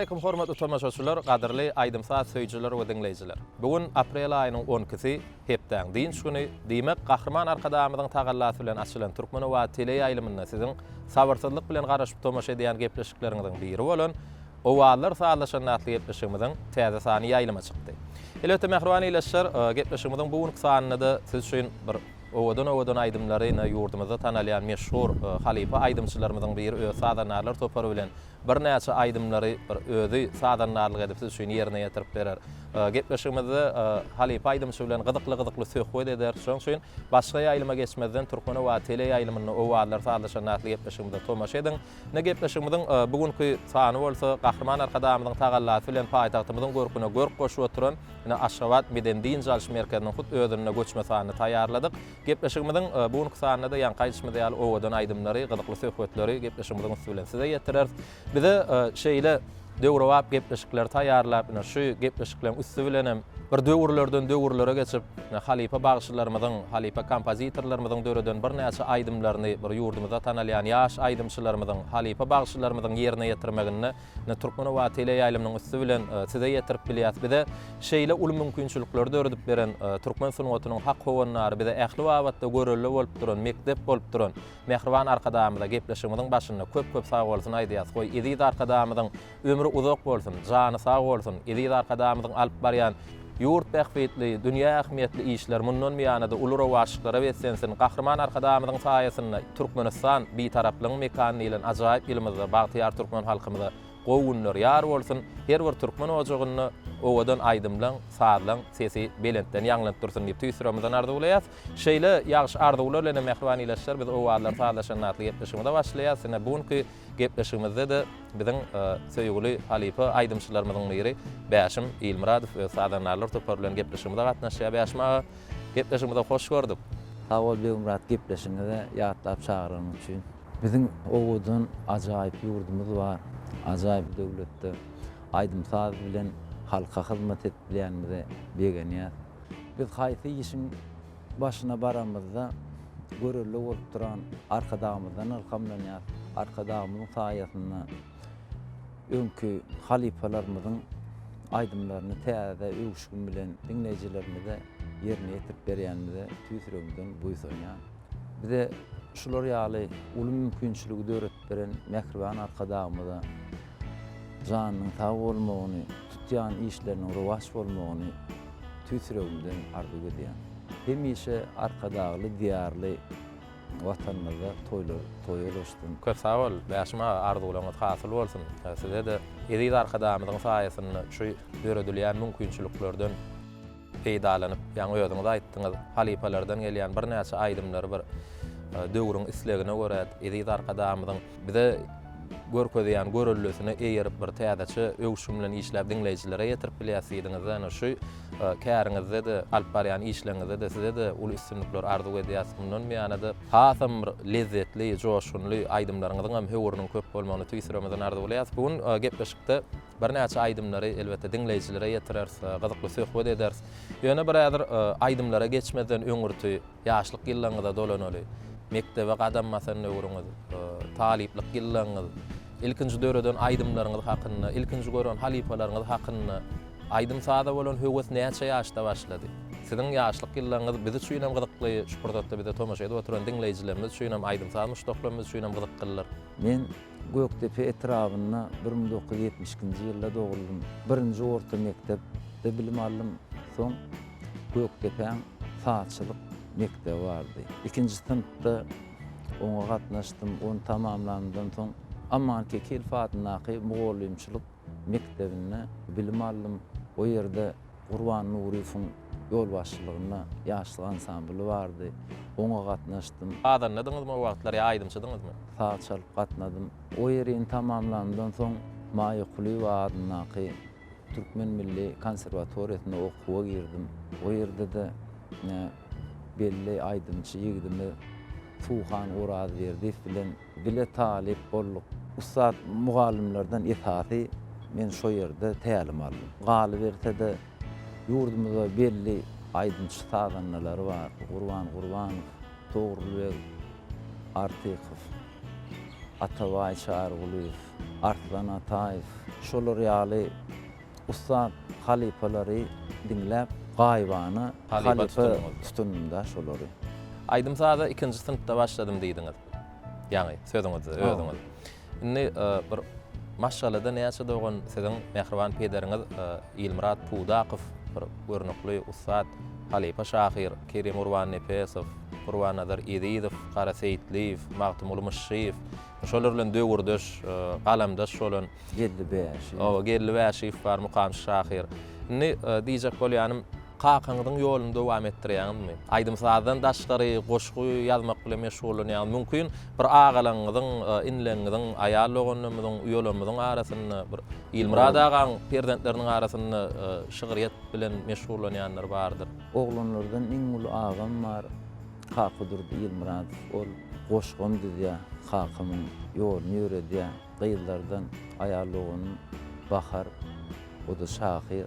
Salam aleýkum hormatly tomaşaçylar, gadyrly aýdym-saz söýüjiler we diňleýjiler. Bu gün aprel aýynyň on ikisi, hepdäň dynç güni, diýmek, Gahryman Arkadagymyzyň tagallasy bilen açylan Türkmen owazy teleýaýlymynda siziň sabyrsyzlyk bilen garaşyp tomaşa edýän gepleşikleriňiziň biri bolan Owazlar sazlaşanda atly gepleşigimiziň täze sany ýaýlyma çykdy. Elbetde, mähriban ildeşler, gepleşigimiziň bu günki sanynda-da siz üçin bir owadan-owadan aýdymlary ine ýurdumyzda tanalýan meşhur halypa aýdymçylarymyzyň biri öz sazandarlar topary bilen birnäçe aýdymlary bir özi sazandarlyk edip siz üçin ýerine ýetirip berer. Gepleşigimizde halypa aýdymçy bilen gyzykly-gyzykly söhbet ederis. Şonuň üçin başga ýaýlyma geçmezden Türkmen owazy teleýaýlymynda Owazlar sazlaşanda atly gepleşigimize tomaşa ediň. Ine, gepleşigimiziň bu günki sany bolsa Gahryman Arkadagymyzyň tagallasy bilen paýtagtymyzyň görküne görk goşup oturan, ine, Aşgabat medeni-dynç alyş merkeziniň hut özünde göçme sanyny taýýarladyk. Gepleşigimiziň bu günki sanynda-da ýaňky aýdyşymyz ýaly owadan aýdymlary, gyzykly söhbetleri gepleşigimiziň üsti bilen size ýetireris. Bize şeýle döwrebap gepleşikleri taýýarlap, ine, şu gepleşikleriň üsti bilen hem bir döwürlerden döwürlere geçip, ine, halypa bagşylarymyzyň, halypa kompozitorlarymyzyň döreden birnäçe aýdymlaryny bir ýurdumyzda tanalýan ýaş aýdymçylarymyzyň, halypa bagşylarymyzyň ýerine ýetirmeginde, ine, Türkmen owazy teleýaýlymynyň üsti bilen size ýetirip bilýäris. Bize şeýle uly mümkinçilikleri döredip beren türkmen sungatynyň hak howandary, bize ähli babatda görelde bolup duran, mekdep bolup duran Mähriban Arkadagymyza gepleşigimiziň başynda köp-köp sagbolsun aýdýas. Goý, eziz Arkadagymyzyň ömri uzak bolsun, jany sag bolsun, eziz Arkadagymyzyň alyp barýan ýurt bähbitli, dünýä ähmiýetli işleri mundan buýana-da uly rowaçlyklara beslensin. Gahryman Arkadagymyzyň saýasynda Türkmenistan Bitaraplygyň mekany diýlen ajaýyp ýylymyzda bagtyýar türkmen halkymyza Gowy günler ýar bolsun, her bir türkmen ojagynda owadan aýdymlaň, sazlaň sesi belentden ýaňlanyp dursun diýip tüýs ýüregimizden arzuwlaýas. Şeýle ýagşy arzuwlar bilenem mähriban ildeşler biz Owazlar sazlaşanda atly gepleşigimize başlaýas. Ine bu günki gepleşigimizde-de biziň söýgüli halypa aýdymçylarymyzyň biri Bäşim Ilmyradow öz sazandarlar topary bilen gepleşigimize gatnaşýar. Bäşim aga gepleşigimize hoş gördük. Sag bol Begmyrat gepleşigiňize ýatlap çagyranyň üçin. Biziň owadan, ajaýyp ýurdumyz bar. Ajaýyp döwletde aýdym-saz bilen halka hyzmat edip bilýänimize begenýäs. Biz haýsy işiň başyna baramyzda görelde bolup duran Arkadagymyzdan ylhamlanýas. Arkadagymyzyň saýasynda öňki halypalarymyzyň aýdymlaryny täze öwüşgin bilen diňleýjilerimize ýerine ýetirip berýänimize tüýs ýüregimden buýsanýan. Bize şular ýaly uly mümkinçiligi döredip beren mähriban Arkadagymyza janynyň sag bolmagyny, tutýan işleriniň rowaç bolmagyny tüýs ýüregimden arzuw edýän. Hemişe Arkadagly Diýarly Watanymyzda toýlar toýa ulaşsyn. Köp sag bol, Bäşim aga, arzuwlaryňyz hasyl bolsun. Size-de eziz Arkadagymyzyň saýasynda şu döredilýän mümkinçiliklerden peýdalanyp, ýaňy özüňiz aýtdyňyz, halypalardan gelýän birnäçe aýdymlary bir döwrüň islegine görä, eziz Arkadagymyzyň bize görkezýän göreldesine eýerip bir täzeçe öwüşgin bilen işläp diňleýjilere ýetirip bilýäs diýdiňiz-de, ine şu käriňizde-de, alyp barýan işleriňizde-de size-de uly üstünlikler arzuw edýäs. Mundan buýana-da hasam bir lezzetli, joşgunly aýdymlaryňyzyň hem höwrüniň köp bolmagyny tüýs ýüregimizden arzuwlaýas. Bu gün gepleşikde Birnäçe aýdymlary, elbetde, diňleýjilere ýetireris, gyzykly söhbet ederis. Ýöne bir häzir aýdymlara geçmezden öňürti ýaşlyk ýyllaryňyza dolanaly. Mekdebe gadam basan döwrüňiz, talyplyk ýyllaryňyz, ilkinji döreden aýdymlaryňyz hakynda, ilkinji gören halypalaryňyz hakynda, aýdym-saza bolan höwes näçe ýaşda başlady? Siziň ýaşlyk ýyllaryňyz biz üçin hem gyzykly, şu pursatda bize tomaşa edip oturan diňleýjilerimiz üçin hem, aýdym-saz muşdaklarymyz üçin hem gyzyklydyr. Men Gökdepe etrabynda 1972-nji ýylda doguldym. Birinji orta mekdepde bilim aldym. Soň Gökdepäň sazçylyk mekdebi bardy. Ikinji synpda oňa gatnaşdym. Ony tamamlanymdan soň Aman Kekilow adyndaky mugallymçylyk mekdebinde bilim aldym. O ýerde Gurban Nuryýewiň ýolbaşçylygynda Ýaşlyk ansambly bardy. Oňa gatnaşdym. Sazandadyňyzmy o wagtlar ýa aýdymçydyňyzmy? Saz çalyp gatnadym. O ýerini tamamlanymdan soň Maýa Kulyýewa adyndaky Türkmen milli konserwatoriýasynda okuwa girdim. O ýerde-de belli aýdymçy ýigidimiz Suhan Orazberdiýew bilen Bile talyp bolduk. Ussat mugallymlardan esasy men şo ýerde tälim aldym. Galyberse-de, ýurdumyzda belli aýdymçy-sazandalar bar. Gurban Gurbanow, Togrulbeg Artykow, Atabaý Çarygulyýew. Arslan Ataýew, şolar ýaly ussat halypalary diňläp, gaýybana Halypa halypa tutundym. tutundym-da şolary. Aýdym-saza ikinji synpda başladym diýdiňiz. Ýaňy sözüňizde özüňiz. Indi bir maşgalada näçe dogan siziň mähriban pederiňiz Ilmyrat Pudakow bir görnükli ussat halypa şahyr Kerim Gurbannepesow, Gurbannazar Ezizow, Gara Seýitliýew, Magtymguly Myşşyýew şolar bilen döwürdeş, galamdaş bolan. Geldi Bäşiýew. Hawa, Geldi Bäşiýew bar, mukamçy şahyr. Indi diýjek bolýanym, Kakaňyzyň ýoluny dowam etdirýäňizmi? Aýdym-sazdan daşgary goşgy ýazmak bilen meşgullanýaňyz. Mümkin, bir agalaňyzyň, inileňiziň, aýal doganlarymyzyň, uýalarymyzyň arasynda, bir Ilmyrat agaň perzentleriniň arasynda şygryýet bilen meşgullanýanlar bardyr. Oglanlardan iň uly agam bar, Kakadurdy Ilmyradow. Ol goşgam düzýär, kakamyň ýoluny ýöredýär. Gyzlardan aýal doganym Bahar, o-da şahyr.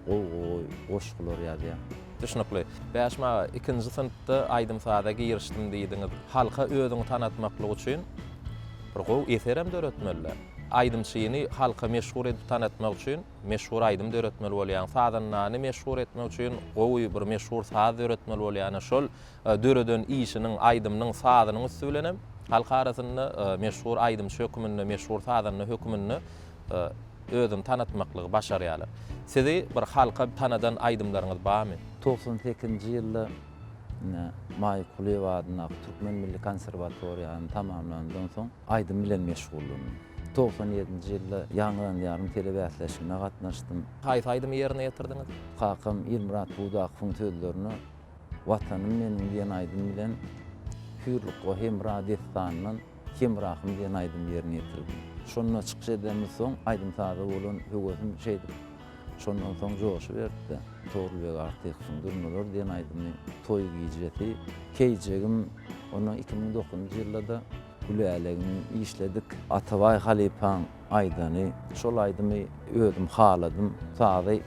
Gowy-gowy goşgular ýazýaň. Düşnükli. Bäşim aga, ikinji synpda aýdym-saza girişdim diýdiňiz. Halka özüňi tanatmaklyk üçin bir gowy eserem döretmeli-dä. Aýdymçyny halka meşhur edip tanatmak üçin meşhur aýdym döretmeli bolýaň. Sazandany meşhur etmek üçin gowy bir meşhur saz döretmeli bolýan. Şol döreden işiniň, aýdymynyň, sazynyň üsti bilenem halk arasynda meşhur aýdymçy höküminde, meşhur sazanda höküminde özüni tanatmaklygy başarýarlar. Sizi bir halka tanadan aýdymlaryňyz barmy? 98-nji ýylda ine Maýa Kulyýewa adyndaky Türkmen milli konserwatoriýany tamamlandan soň aýdym bilen meşgullandym. 97-nji ýylda Ýaňlan diýarym telebäsleşigine gatnaşdym. Haýsy aýdymy ýerine ýetirdiňiz? Kakam Ilmyrat Pudakowyň sözlerine Watanym meniň diýen aýdym bilen Hüýrlukga Hemra dessanyndan Hemrahym diýen aýdymy ýerine ýetirdim. Şonda çykyş edenimizsoň soň aýdym-saza bolan höwesim şeýdip şondan soň joşuberdi-de. Togrulbeg Artykowyň Durnalar diýen aýdymy, Toý gijesi, Keýijegim, ondan 2009-njy ýylda-da Gülälegim işledik. Atabaý halypaň aýdany, şol aýdymy özüm haladym, sazy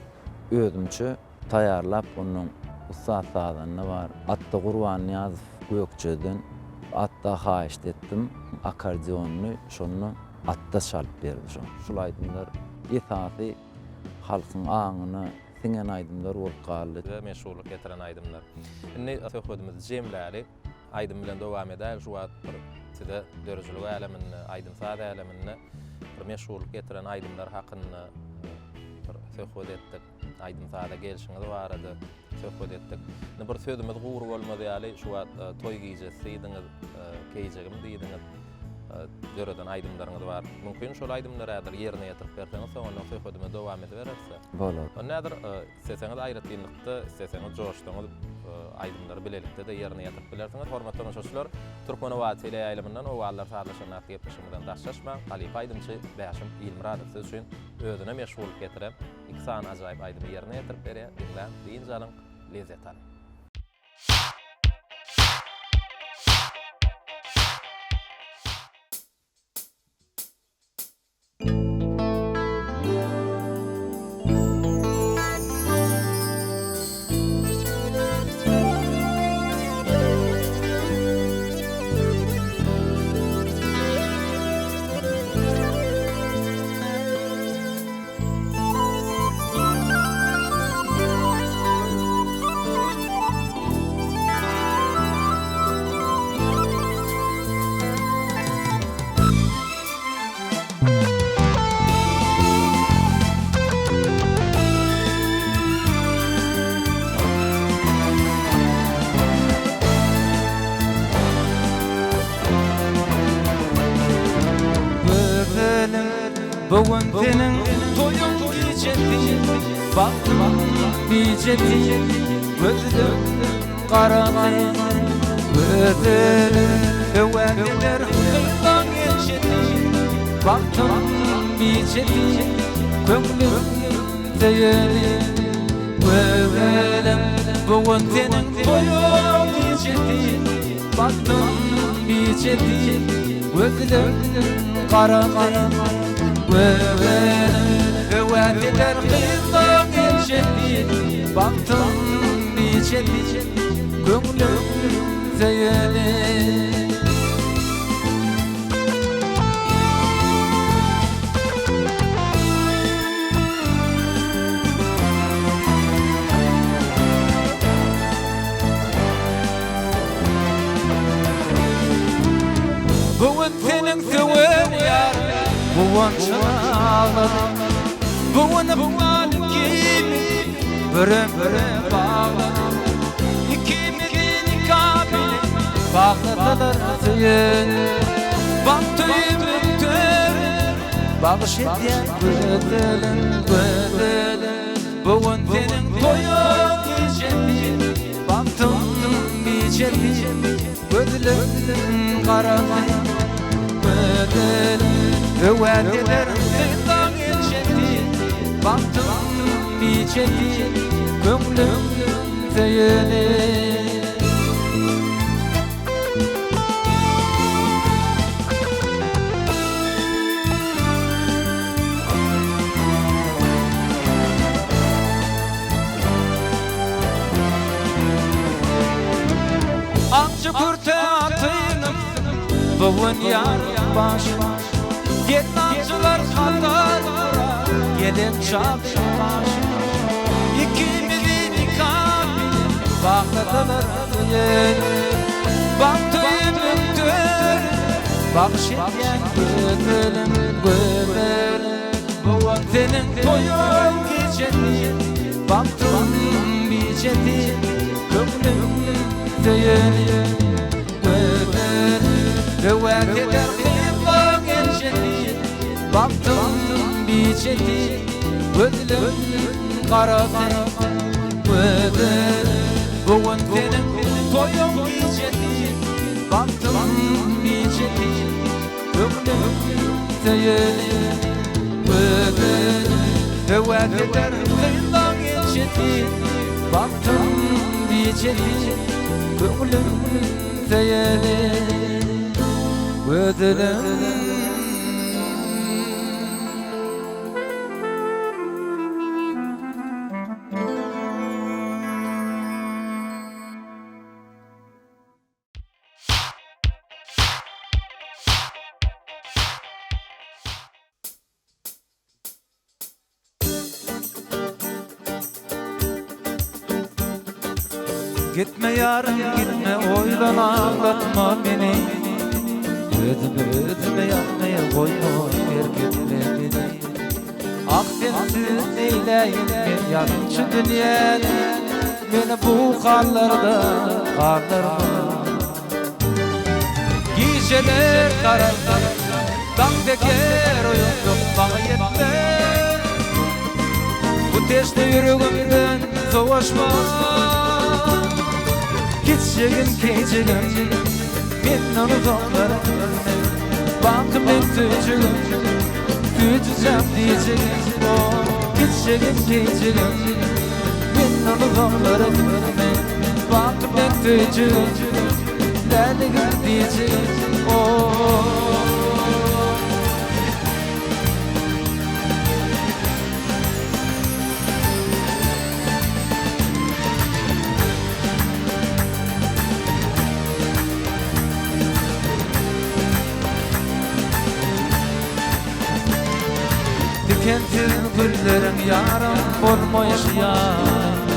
özümçe Taýýarlap onnoň ussat sazanda bar. Atda Gurbannyýazow Gökjeden Atda haýyşt etdim akkordeonyny şonda Atda çalyp berdi şo. Şul aýdymlar esasy halkyň aňyna siňen aýdymlar bolup galdy. Bize meşhurlyk getiren aýdymlar. Indi söhbedimizi jemläli. Aýdym bilen dowam edäýeli şu wagt bir size döredijilik äleminde, aýdym-saz äleminde bir meşhurlyk getiren aýdymlar hakynda bir söhbet etdik. Aýdym-saza gelşiňiz barada söhbet etdik. Indi bir sözümiz gury bolmaz ýaly, şu wagt toý gijesi diýdiňiz, keýjegim diýdiňiz, döreden aýdymlaryňyz bar. Mümkin şol aýdymlary häzir ýerine ýetirip berseňiz, soňundan söhbedimizi dowam edibereris-de. Bolar. Onda häzir isleseňiz aýratynlykda, isleseňiz joşsaňyz aýdymlary bilelikde-de ýerine ýetirip bilersiňiz. Hormatly tomaşaçylar, Türkmenoba teleýaýlymyndan Owazlar sazlaşan atly gepleşigimizden daşlaşmaň. Halypa aýdymçy Bäşim Ilmyradow siz üçin özüne meşgullyk getiren Iki sany ajaýyp aýdymy ýerine ýetirip berýär. Diňläň, dynç alyň, lezzet alyň. Gözelim bu gün seniň toýuň gijesi Bagtyň bijesi gözleň garasy Gözelim höwes eder gyzlaň ençesi Bagtyň bijesi köňlüň söýeni Gözelim bu gün seniň toýuň gijesi Bagtyň bijesi gözleň garasy Gözelim höwes eder gyzlaň ençesi Bagtyň bijesi köňlüň söýeni. Guwançyna aglady. Bu gün ykbal ikimizi bir ömre baglady. Ikimizi nika bilen bagladylar söýen. Bagt öýümiň törüne bagyş edýän gözelim, gözelim. Bu gün seniň toýuň gijesi, bagtyň bijesi. Gözleriň garasy gözelim Öwez eder gyzlaň enjesi Bagtyň bijesi Köňlüň söýeni. Akja kürte atynyp, bu gün ýaryp başym. Gelnaçylar hatar gurar, gelen çagy başym. Ikimizi nika bilen bagladylar söýen. Bagt öýümiň törüne bagyş edýän gözelim, gözelim. Bu gün seniň toýuň gijesi, Bagtyň bijesi, köňlüň söýeni. Gözel, höwes eder gyzlaň enjesi, Bagtyň bijesi, gözleň garasy. Gözel, bu gün seniň toýuň gijesi, Bagtyň bijesi, Köňlüň söýeni gözel, Höwes eder gyzlaň enjesi, Bagtyň bijesi, Köňlüň söýeni gözelim. Gitme ýarym gitme oýlan aglatma meni Özümi özüme ýalňyz goýma terk etme meni Ah sensiz neýläýin men ýalançy dünýäde Meni bu hallarda galdyrma Gijeler garalsa Daň teker oýandyk maňa ýetme Bu teşne ýüregimden sowaşma Gitjegim kejegim Menden uzaklara gitme Baky men söýjegim Süýjüjäm diýjegim Gitjegim kejegim Menden uzaklara gitme Baky men söýjegim Läligim diýjegim Oh. Dikensiz gülleriň ýarym bolmaýşy ýaly,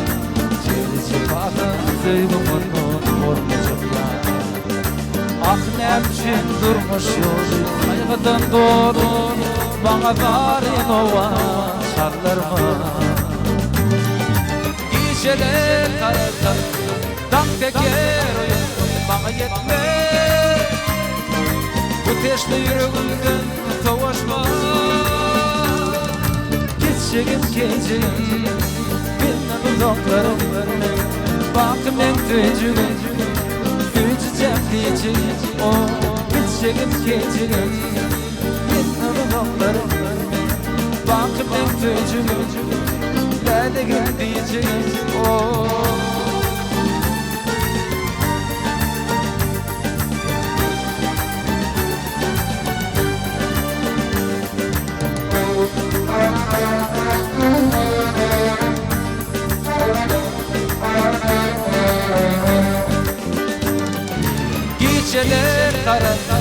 Jebri-jepasyz söýgiň ondan bolmajak ýaly. Ah, näme üçin durmuş ýoly gaýgydan doly, Maňa zaryn owaz çaldyrma. Gijeler garalsa, daň teker oýansa, maňa ýetme. Bu teşne ýüregimden sowaşma. Gitjegim kejegim, menden uzaklara gitme. Baky meň söýjügim, süýjüjäm diýjegim. O, gitjegim kejegim, menden uzaklara gitme. Baky meň söýjügim, läligim diýjegim. O. Gijeler garalsa,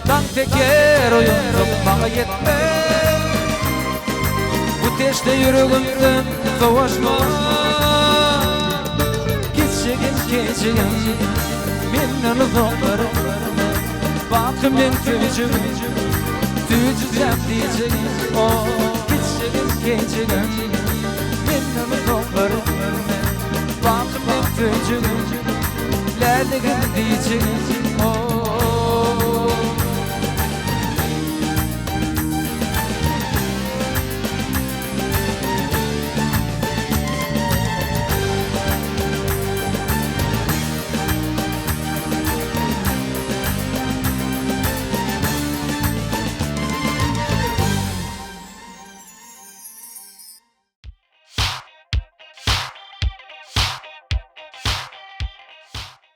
daň teker oýandyk maňa ýetme. Bu teşne ýüregimden sowaşma. Gitjegim kejegim, menden uzaklara gitme. Baky meň söýjegim. Süýjüjäm diýjegim, oh, kiçijigim, kiçijigim. Menden uzaklar ömürme, baky men söýjegim, Läligim diýjegim, oh.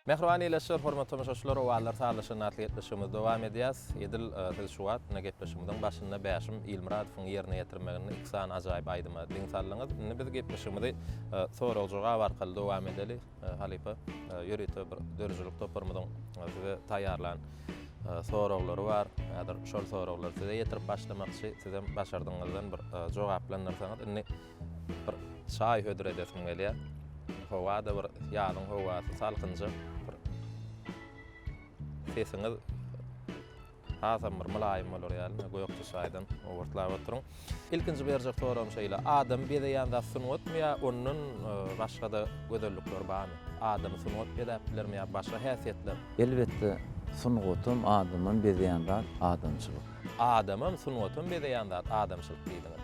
Mähriban ildeşler, hormatly tomaşaçylar, Owazlar sazlaşan atly gepleşigimizi dowam edýäs. Edil siz şu wagt ine gepleşigimiziň başynda Bäşim Ilmyradowyň ýerine ýetirmeginde iki sany ajaýyp aýdyma diň saldyňyz. Indi biz gepleşigimizi sorag-jogap arkaly dowam edeli. Halypa, ýörite bir döredijilik toparymyzyň size taýýarlan soraglary bar. Häzir şol soraglary size ýetirip başlamakçy. Sizem başardygyňyzdan bir jogaplandyrsaňyz, indi bir çaý hödür edesim gelýär. Howa-da bir ýazyň howasy salkynjak. Bir sesiňiz Hasam bir mylaýym bolar ýaly ine gökje çaýdan owurtlap oturyň. Ilkinji berjek soragym şeýle, adamy bezeýän zat sungatmy ýa ondan başga-da gözellikler barmy? Adamy sungat bezäp bilermi ýa başga häsiýetler? Elbetde sungatam adamam bezeýän zat adamçylyk. Adamam sungatam bezeýän zat adamçylyk diýdiňiz.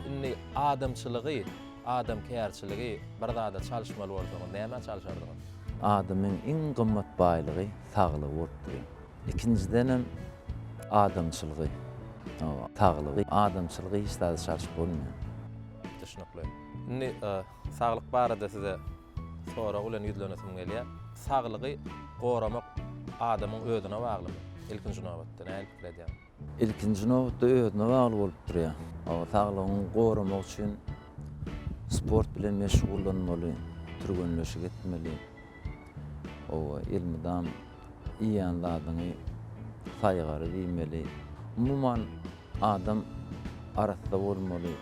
Indi adamçylygy, adamkärçiligi bir zada çalyşmaly bolsaňyz nämä çalyşardyňyz? Adamyň iň gymmat baýlygy saglygy bolup durýar. Ikinjidenem adamçylygy, saglygy, adamçylygy hiç zada çalşyp bolmaýar. Düşnükli. Indi saglyk barada size sorag bilen ýüzlenesim gelýär. Saglygy goramak adamyň özüne baglymy? Ilkinji nobatda nähili pikir edýäňiz? Ilkinji nobatda özüne bagly bolup durýar. Saglygyňy goramak üçin sport bilen meşgullanmaly, türgenleşik etmeli. Hawa, elmydam iýen zadyňy saýgaryp iýmeli. Umuman, adam arassa bolmaly,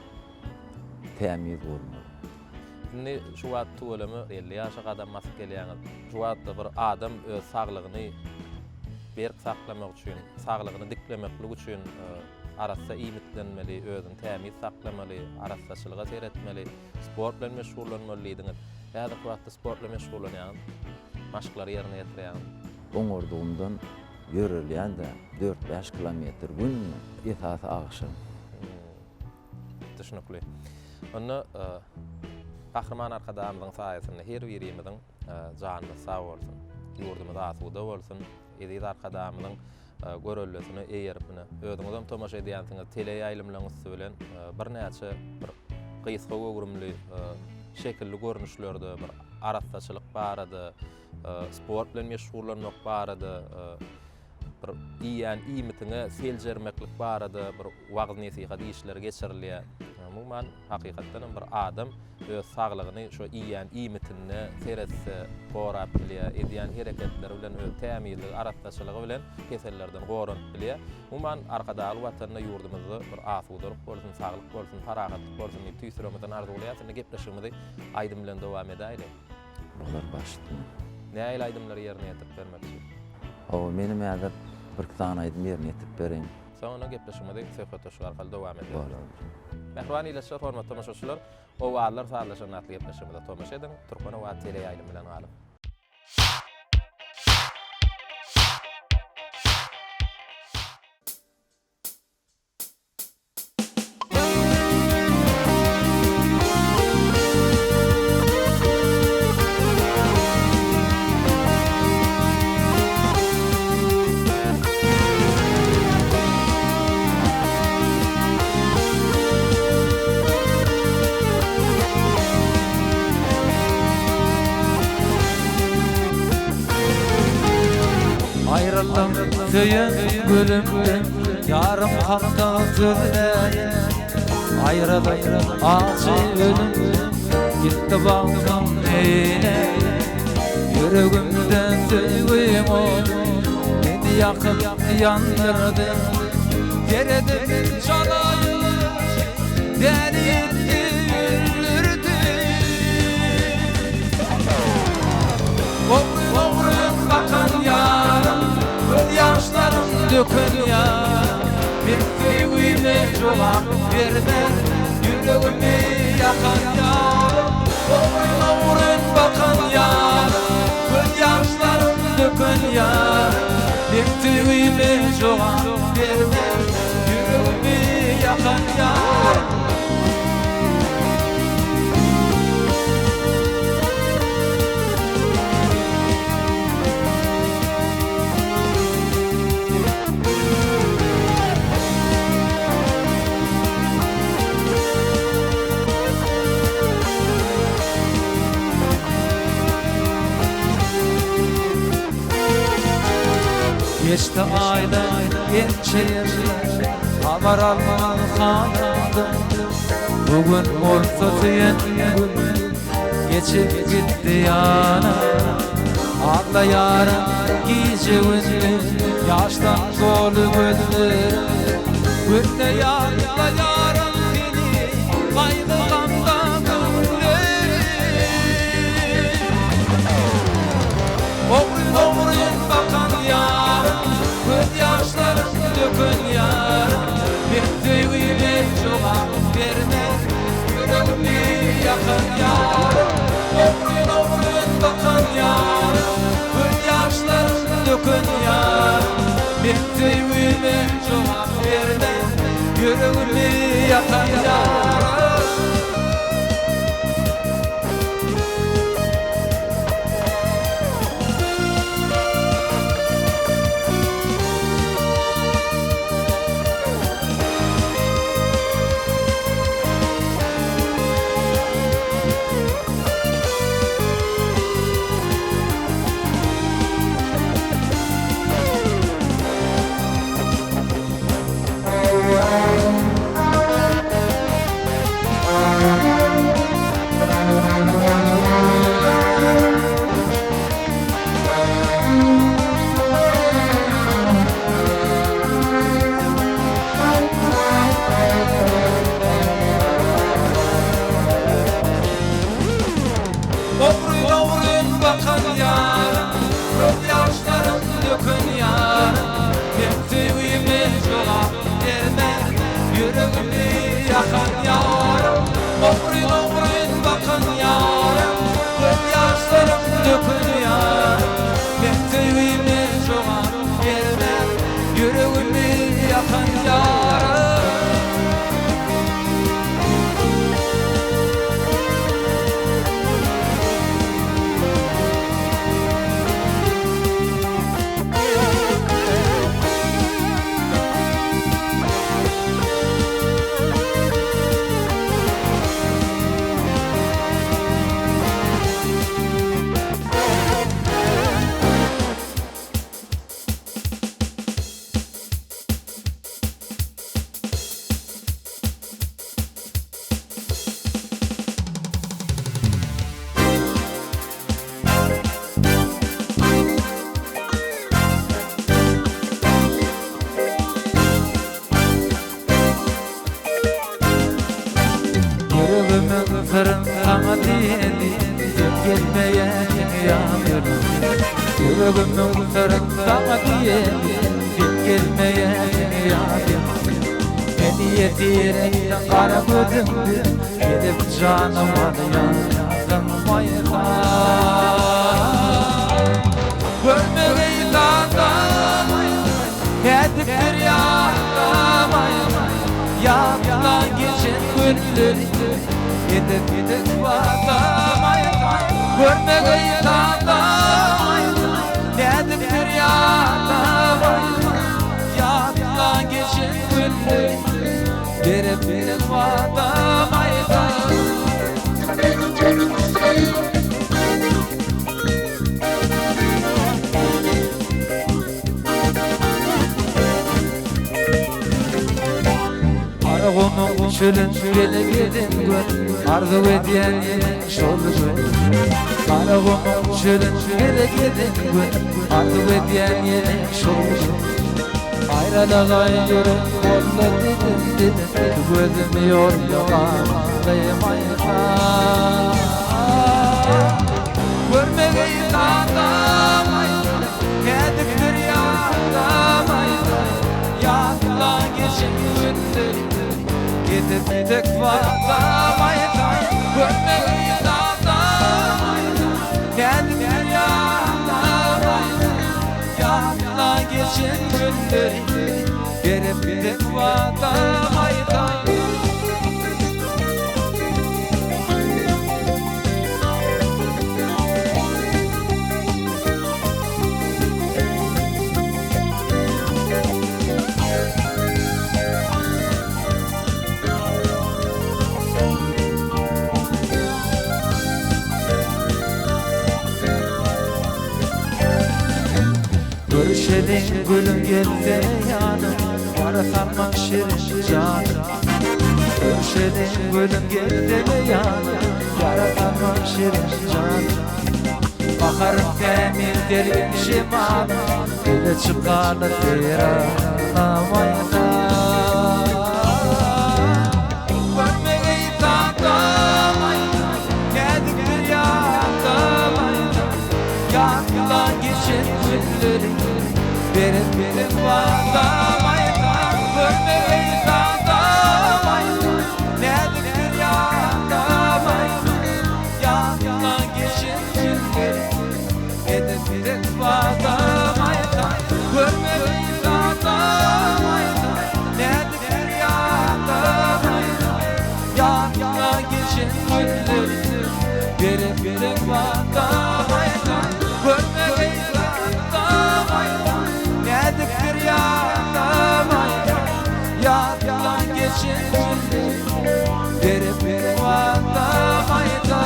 tämiz bolmaly. Indi şu wagt tüweleme 50 ýaşa gadam basyp gelýäňiz. Şu wagtda bir adam öz saglygyny berk saklamak üçin, saglygyny diklemeklik üçin arassa iýmitlenmeli, özüni tämiz saklamaly, arassaçylyga seretmeli, sport bilen meşgullanmaly diýdiňiz. Häzirki wagtda sport bilen meşgullanýaňyz, maşklary ýerine ýetirýäňiz. Oňardygymdan ýörelýän-dä, dört-bäş kilometr günde, esasy agşam. Düşnükli. Onda Gahryman Arkadagymyzyň saýasynda her birimiziň janymyz sag bolsun, ýurdumyz asuda bolsun, eziz Arkadagymyzyň göreldesine eýerip ine, özüňizem tomaşa edýänsiňiz, teleýaýlymlaryň üsti bilen birnäçe bir gysga göwrümli şekilli görnüşlerde bir arassaçylyk barada, sport bilen meşgullanmak barada, bir iýýän iýmitiňe seljermeklik barada bir wagyz-nesihat işleri geçirilýär. Umuman, hakykatdan hem bir adam öz saglygyny şo iýýän iýmitinde seretse gorap bilýär, edýän hereketleri bilen öz tämizligi, arassaçylygy bilen kesellerden goranyp bilýär. Umuman, Arkadagly Watanda ýurdumyzda bir asudalyk bolsun, saglyk bolsun, parahatlyk bolsun diýip tüýs ýüregimizden arzuwlaýarys. Indi gepleşigimizi aýdym bilen dowam edäýeli. Bolar başytma. Nähili aýdymlary ýerine ýetirip bermekçi? Hawa, menem häzir birki sany aýdym ýerine ýetirip bereýin. Soňra gepleşigimizi söhbetdeşlik arkaly dowam ederis. Bolar. Mähriban ildeşler, hormatly tomaşaçylar, Owazlar sazlaşan atly gepleşigimize tomaşa ediň. Türkmen owazy teleýaýlymy bilen galyň. Aýryldym söýen gülümden Ýarym hakda sözläýin Aýralyk ajy ölümden Gitdi bagtym neýläýin Ýüregimde söýgiň ody Meni ýakyp ýandyrdy Seredip çala ýüreği Däli etdi öldürdi Ogry-ogry bakan ýarym Göz ýaşlarym döken ýarym Men. söýgime jogap bermez Ýüregimi ýakan ýarym Ogryn-ogryn bakan ýarym Göz ýaşlarym döken ýarym Meň söýgime jogap bermez Ýüregimi ýakan ýarym. Geçdi aýlar, ençe ýyllar, Habar alman halymdan. Bu gün bolsa söýen gülüm, Geçip gitdi ýana. Aglaýaryn gije-gündiz, Ýaşdan doly gözlerim. Günde ýatlaýaryn seni, Gaýgy-gamda günlerim. Ogryn-ogryn bakan ýarym, Göz ýaşlaryn döken ýarym, Men söýgime jogap bermez, Ýüregimi ýakan ýarym. Ogryn-ogryn bakan ýarym, Göz ýaşlaryn döken ýarym, Men söýgime jogap bermez, Ýüregimi ýakan ýarym. Ogryn-ogryn bakan ýarym, Göz ýaşlaryn döken ýarym, Meň söýgime jogap bermez, Ýüregimi ýakan ýarym. Ogryn-ogryn bakan ýarym, Göz ýaşlaryn döken ýarym, Meň söýgime jogap bermez, Ýüregimi ýakan ýarym. Ýüregimiň syryn saňa diýeli, Sen gelmeýäniň ýa gülüm. Ýüregimiň syryn saňa diýeli, Sen gelmeýäniň ýa gülüm. Meni ýesir etdiň gara gözüňde, Gelip janym alýaň zyňmaýsaň. Görmegeý zadam, Nädipdir ýatlamaýyn, Ýatdan geçen günleri, Edip giden wadamaýyn. Görmegeý zadam, Nädipdir ýatlamaýyn, Ýatdan geçen günleri, Berip giden wadamaýyn. Garagumuň çölün bile gezen gün, Arzuw edýän ýene şol gün. Garagumuň çölün bile gezen gün, Arzuw edýän ýene şol gün. Aýralyga ýürek boldy dilim-dilim, Gözüm ýolda galdy maýsa. Görmegeý zadam, Nädipdir ýadamaýda, Ýatdan geçen günleri. Görüşeliň gülüm gelsene ýanym Ýara salma şirin janym Görüşeliň gülüm gelsene ýanym Ýara salma şirin janym Baharyň tämiz sergin şemaly Bile çykaly seýrana maýda Görmegeý zadam aýda Näzikdir ýadam aýda Ýatdan geçen günleri Berip biziň wadam aýda Görmegeý zadam aýda Näzikdir ýadam aýda Ýatdan geçen günleri Edip biziň wadam aýda Görmegeý zadam aýda Näzikdir ýadam aýda Ýatdan geçen günleri Berip biziň wadam aýda Görmegeý zadam aýda Näzikdir ýadam aýda Ýatdan geçen günleri Berip biziň wadam aýda.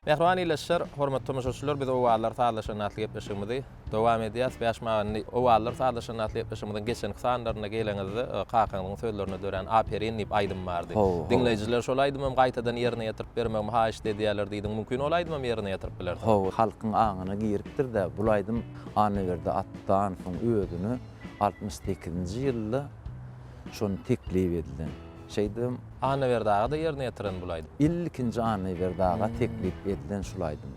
Mähriban ildeşler, hormatly tomaşaçylar, biz Owazlar sazlaşan atly gepleşigimizi dowam edýäs. Bäşim aga, indi Owazlar sazlaşan atly gepleşigimiziň geçenki sanlarynda geleňizde kakaňyzyň sözlerine dörän Aperin diýip aýdym bardy. Diňleýjiler şol aýdymam gaýtadan ýerine ýetirip bermegimi haýyşt edýärler diýdiň. Mümkin ol aýdymam ýerine ýetirip bilersiň. Hawa, halkyň aňyna giripdir-dä, bul aýdym Annaberdi Atdanowyň özüne 68-nji ýylda şony teklip edilen. Şeýdibem. Annaberdi aga-da ýerine ýetiren bul aýdym. Ilkinji Annaberdi aga teklip edilen şul aýdym.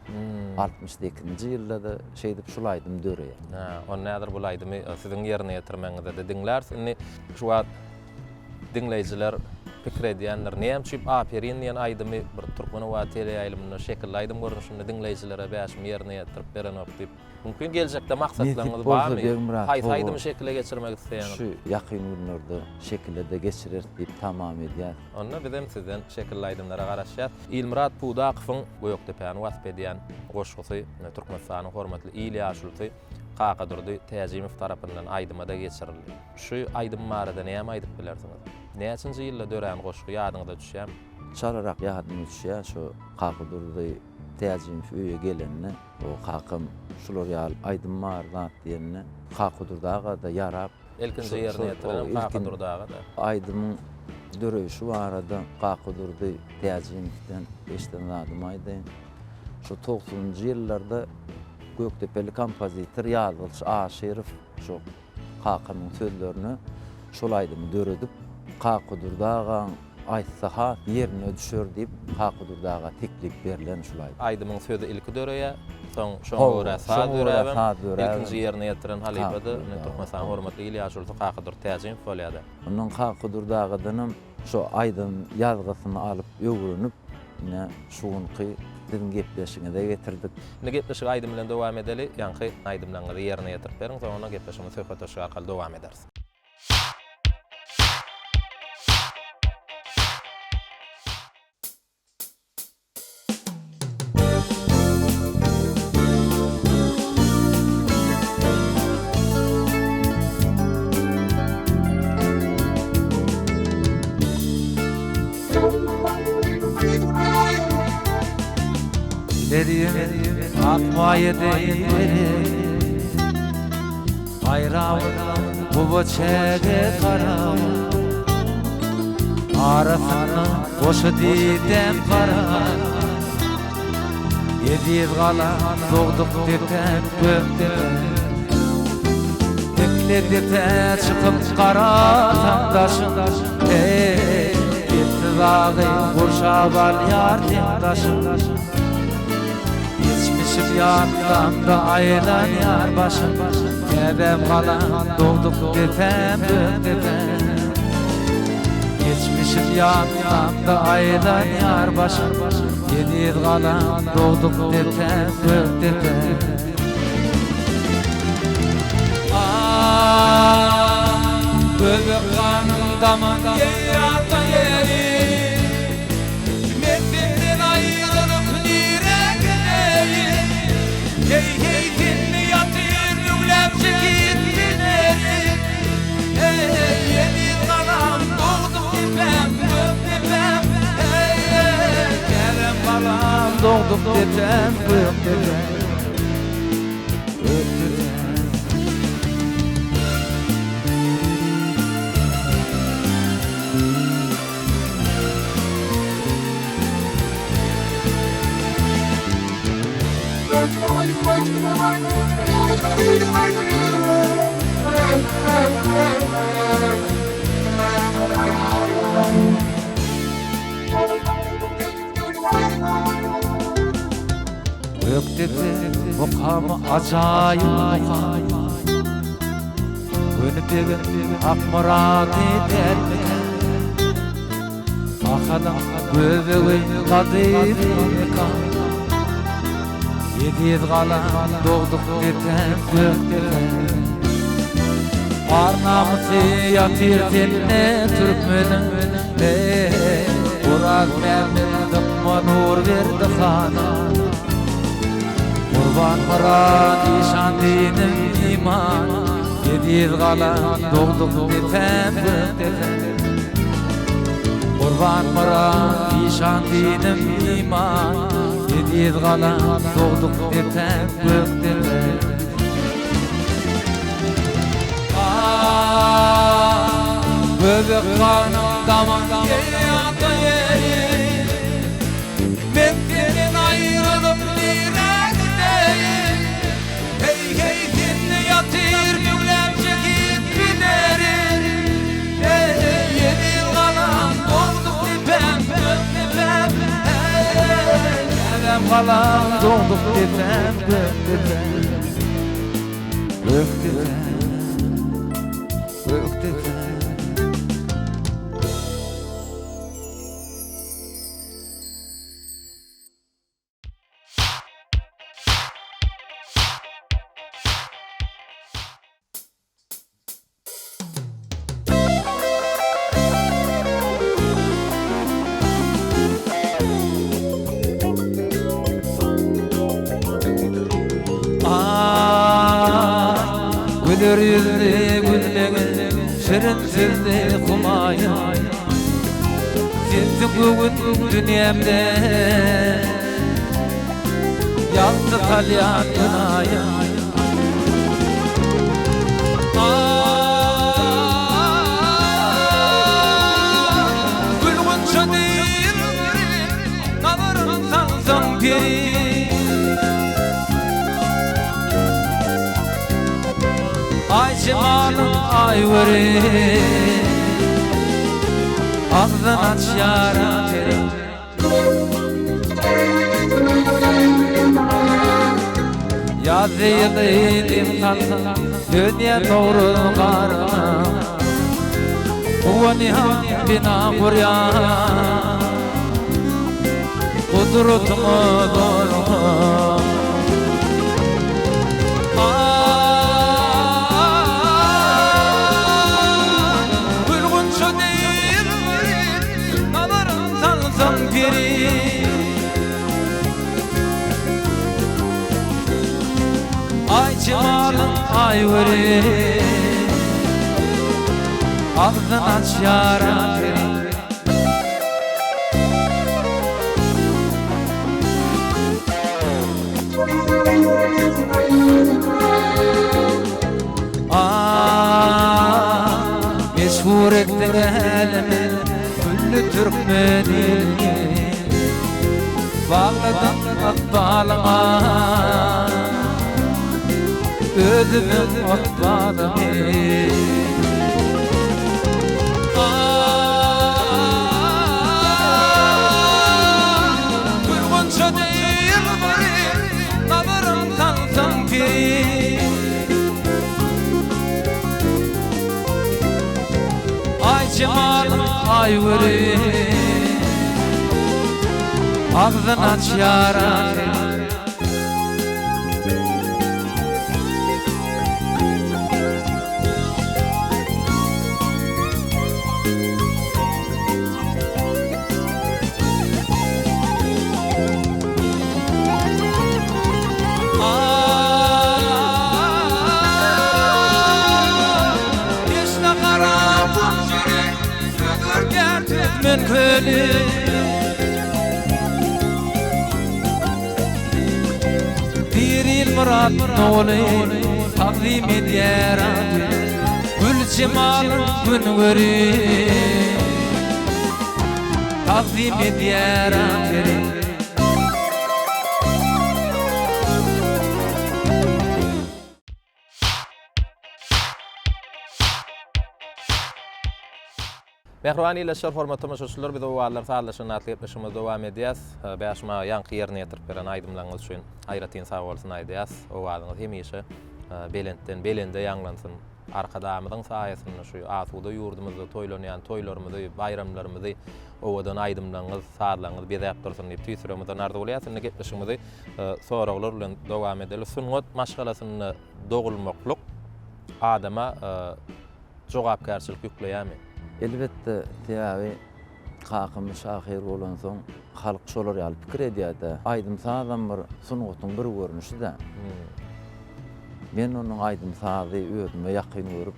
68-nji ýylda-da şeýdip şul aýdym döreýär. Hä, onda häzir bul aýdymy siziň ýerine ýetirmegiňizde-de diňläris. Indi şu wagt diňleýjiler pikir edýändir, näme üçin Aperin diýen aýdymy bir Türkmen owazy teleýaýlymynda şekilli aýdym görnüşinde diňleýjilere Bäşim ýerine ýetirip berenok diýip. Mümkin geljekde maksatlaryňyz Nesip bolsa barmy? Begmyrat Haýsy hawa aýdymy şekile geçirmek isleýäňiz? Şu ýakyn günlerde şekile-de geçireris diýip tamam edýäs. Onda bizem sizden şekilli aýdymlara garaşýas. Ilmyrat Pudakowyň Gökdepäni wasp edýän goşgusy Türkmenistanyň hormatly il ýaşulusy Kakadurdy Täjimow tarapyndan aýdyma-da geçirildi. Şu aýdym barada näme aýdyp bilersiňiz? Näçinji ýylda dörän goşgy ýadyňyza düşýärmi? Çalarak ýadyma düşýär şu Kakadurdy Täjimow öýe gelende. O kakam şular ýaly aýdym bar zat diýende Kakadurdy aga-da ýarap. Ilkinji ýerine ýetirenem Kakadurdy aga-da. Aýdymyň döreýşi barada Kakadurdy Täjimowden eşiden zadymy aýdaýyn. Şu togsanynjy ýyllarda gökdepeli kompozitor Ýazgylyç Aşyrow şu Kakamyň sözlerine şol aýdymy döredip, Kakadurdy agaň aýtsa has ýerine düşer diýip, Kakadurdy aga teklip berlen şul aýdym. Aýdymyň sözi ilki döreýär, soň şoňa görä saz döräbem, ilkinji ýerine ýetiren halypa-da indi Türkmenistanyň hormatly il ýaşulusy Kakadurdy Täjimow bolýar-da. Ondan Kakadurdy agadanam Şo aýdym ýazgysyny alyp öwrenip ine şu günki biziň gepleşigiňize getirdik. Indi gepleşigi aýdym bilen dowam edeli. Ýaňky aýdymlaryňyzy ýerine ýetirip beriň, soňra gepleşigimizi söhbetdeşlik arkaly dowam ederis. Ilerim ak maýa deý Gaýrawy guba çäge garawy Arasynda goşa didem gara Eziz gala dogduk depäm gök depäm Dikli depä çykyp garasaň daşyň Eý, Ýetdi dagy gurşap alýar seň daşyň Geçmişim ýatlamda aýlanýar başym Käbäm galam dogduk depäm gök depäm Geçmişim ýatlamda aýlanýar başym Eziz galam dogduk depäm gök depäm Ah, göbek ganym daman ýata ýeri Men senden aýrylyp nirä gideýin? dogduk depäm gök depäm Gök depäm. Gökdepe mukamy ajaýyp mukam. Gönübegiň Akmyrady dälmikä? Ahalyň göbegi gadymy mekan. Eziz galam dogduk depäm Gökdepäm. Ar-namysy ýatyr sende türkmeniň, eý, Orazmämmet Dykma Nurberdi hanyň. Gurbanmyrat işan dinim iman, Eziz galam dogduk depäm Gökdepäm. Gurbanmyrat işan dinim iman, Eziz galam dogduk depäm Gökdepäm. Ah, göbek ganym daman gelýär ýeri. Men senden aýrylyp nirä gideýin? Heý, heý, sende ýatyr müňläp şehit pideri. Heý, eziz galam dogduk depäm, gök depäm. Heý, Käbäm galam dogduk depäm, gök depäm. Gök depäm, gök depäm. Ah, güler ýüzli gülmegiň, şirin sözli Humaýym. Sensiň göwün dünýämde, ýagty salýan gün aýym. Ah, gül gunça deýin, nazaryň salsaň peri. Aý jemalyň aý göri, agzyn açýar peri. Ýaz ýyly dem salsa, dönýär Nowruz garyna. Guwanýan bina gurýan, gudratyňa zoruňa. Ah, gül gunça deýin, nazaryň salsaň peri. Aý jemalyň aý göri, agzyn açýar peri. Ah, meşhur etdiň älemi, külli türkmen ilini. Bagladyň ykbalyňa, özümiň ykbalymy. Ah, gül gunça deý ýylgyryp, nazaryň salsaň peri. Aý jemalyň aý göri, agzyn açýar peri. Ah, Teşne gara gum özgertýär türkmen köli. Myrat ogly tagzym edýär aperin. Gül jemalyn gün görüp tagzym edýär aperin. Mähriban ildeşler, hormatly tomaşaçylar, biz Owazlar sazlaşygyny atly gepleşigimizi dowam edýäs. Bäşim aga, ýaňky ýerine ýetirip beren aýdymlaryňyz üçin aýratyn sag bolsun aýdýas. Owazyňyz hemişe belentden belende ýaňlansyn. Arkadagymyzyň saýasynda şu asuda ýurdumyzda toýlanýan toýlarymyzy, baýramlarymyzy owadan aýdymlaryňyz, sazlaryňyz bezäp dursun diýip tüýs ýüregimizden arzuwlaýas. Indi gepleşigimizi soraglar bilen dowam edeli. Sungat maşgalasynda dogulmaklyk adama jogapkärçilik ýükleýärmi? Elbetde, sebäbi kakam şahyr bolansoň, halk şolar ýaly pikir edýär-dä. Aýdym-sazam bir sungatyň bir görnüşi-dä. Men onuň aýdym-sazy özüme ýakyn görüp,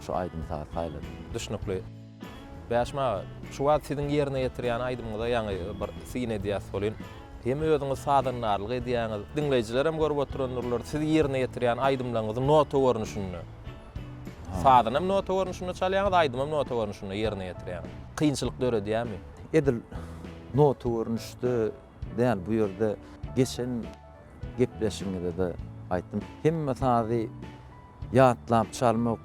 şu aýdym-sazy saýladym. Düşnükli. Bäşim aga, şu wagt siziň ýerine ýetirýän aýdymyňyza ýaňy bir syn edýäs welin, hem özüňiz sazandarlyk edýäňiz, diňleýjilerem görüp oturandyrlar, siz ýerine ýetirýän aýdymlaryňyzy nota görnüşinde. Sazynam nota görnüşinde çalýaňyz, aýdymam nota görnüşinde ýerine ýetirýäňiz. Kynçylyk döredýärmi? Edil nota görnüşde däl, bu ýerde geçen gepleşigimizde-de aýtdym. Hemme sazy ýatlap çalmak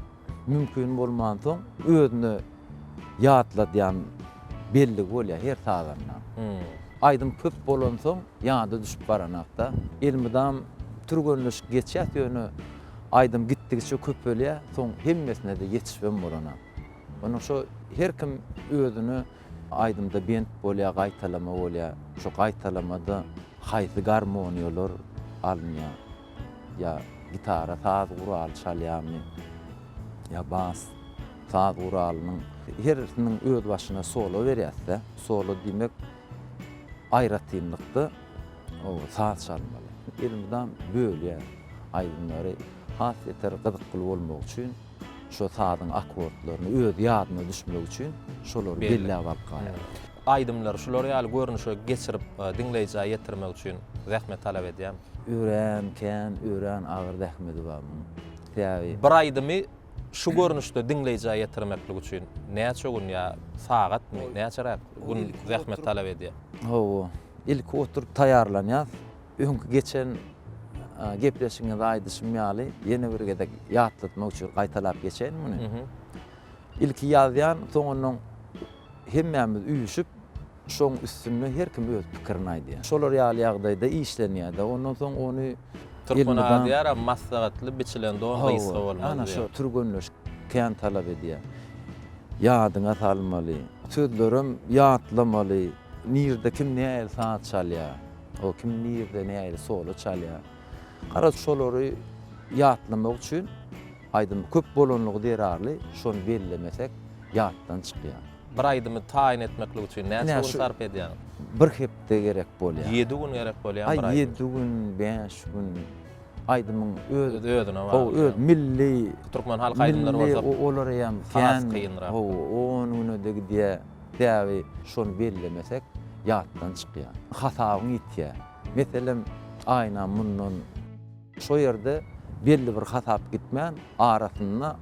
mümkin bolmansoň, özüne ýatladýan belligi bolýar her sazanda. Aýdym köp bolansoň ýada düşüp baranakda. Elmydam türgenleşik geçýäs ýöne aýdym gitdigiçe köpelýär, soň hemmesine-de ýetişibem bolanak. Onuň şo her kim özüne aýdymda bent bolýar, gaýtalama bolýar. Şo gaýtalamada haýsy garmoniýalar alynýar. Ýa gitara saz guraly çalýarmy, ýa bas saz guralynyň hersiniň öz başyna solo berýäs-de. Solo diýmek aýratynlykda saz çalmaly. Elmydam bölýär aýdymlary has beter gyzykly bolmagy üçin şo sazyň akkordlaryny öz ýadyna düşmegi üçin şolary belläp alyp galýar. Aýdymlary şular ýaly görnüşe geçirip diňleýjä ýetirmek üçin zähmet talap edýärmi? Örän kän, örän agyr zähmedi bar munuň. Sebäbi. Bir aýdymy şu görnüşde diňleýjä ýetirmeklik üçin näçe gün ýa sagatmy, näçeräk gün zähmet talap edýär? Hawa, ilki oturyp taýýarlanýas. Öňki geçen gepleşigiňizde aýdyşym ýaly, ýene bir gezek ýatlatmak üçin gaýtalap geçeýin muny. Ilki ýazýan, soňundan hemmämiz üýşüp, şoň üstünde her kim öz pikirini aýdýar. Şolar ýaly ýagdaýda işlenýär-de. Ondan soň ony Türkmen aýdýar-a, maslahatly biçilen don gysga bolmaz diýip. Ana şo türgenleşik kän talap edýär. Ýadyňa salmaly, sözlerem ýatlamaly, nirde kim nähili saz çalýar. O kim nirde nähili solo çalýar. Garaz şolary ýatlamak üçin aýdym köp bolanlygy zerarly şony bellemesek ýatdan çykýar. Bir aýdymy taýyn etmeklik üçin näçe gün sarp edýäňiz? Bir hepde gerek bolýar. Ýedi gün gerek bolýar bir aýdym. Ýedi gün, bäş gün aýdymyň öz özüne bagly. Öz milli türkmen halk aýdymlary bolsa olar hem has kynrak. Hawa, on güne-de gidýär. Sebäbi şony bellemesek ýatdan çykýar. Hasabyň ýitýär. Meselem, aýna mundan şo ýerde belli bir hasap gitmän, arasynda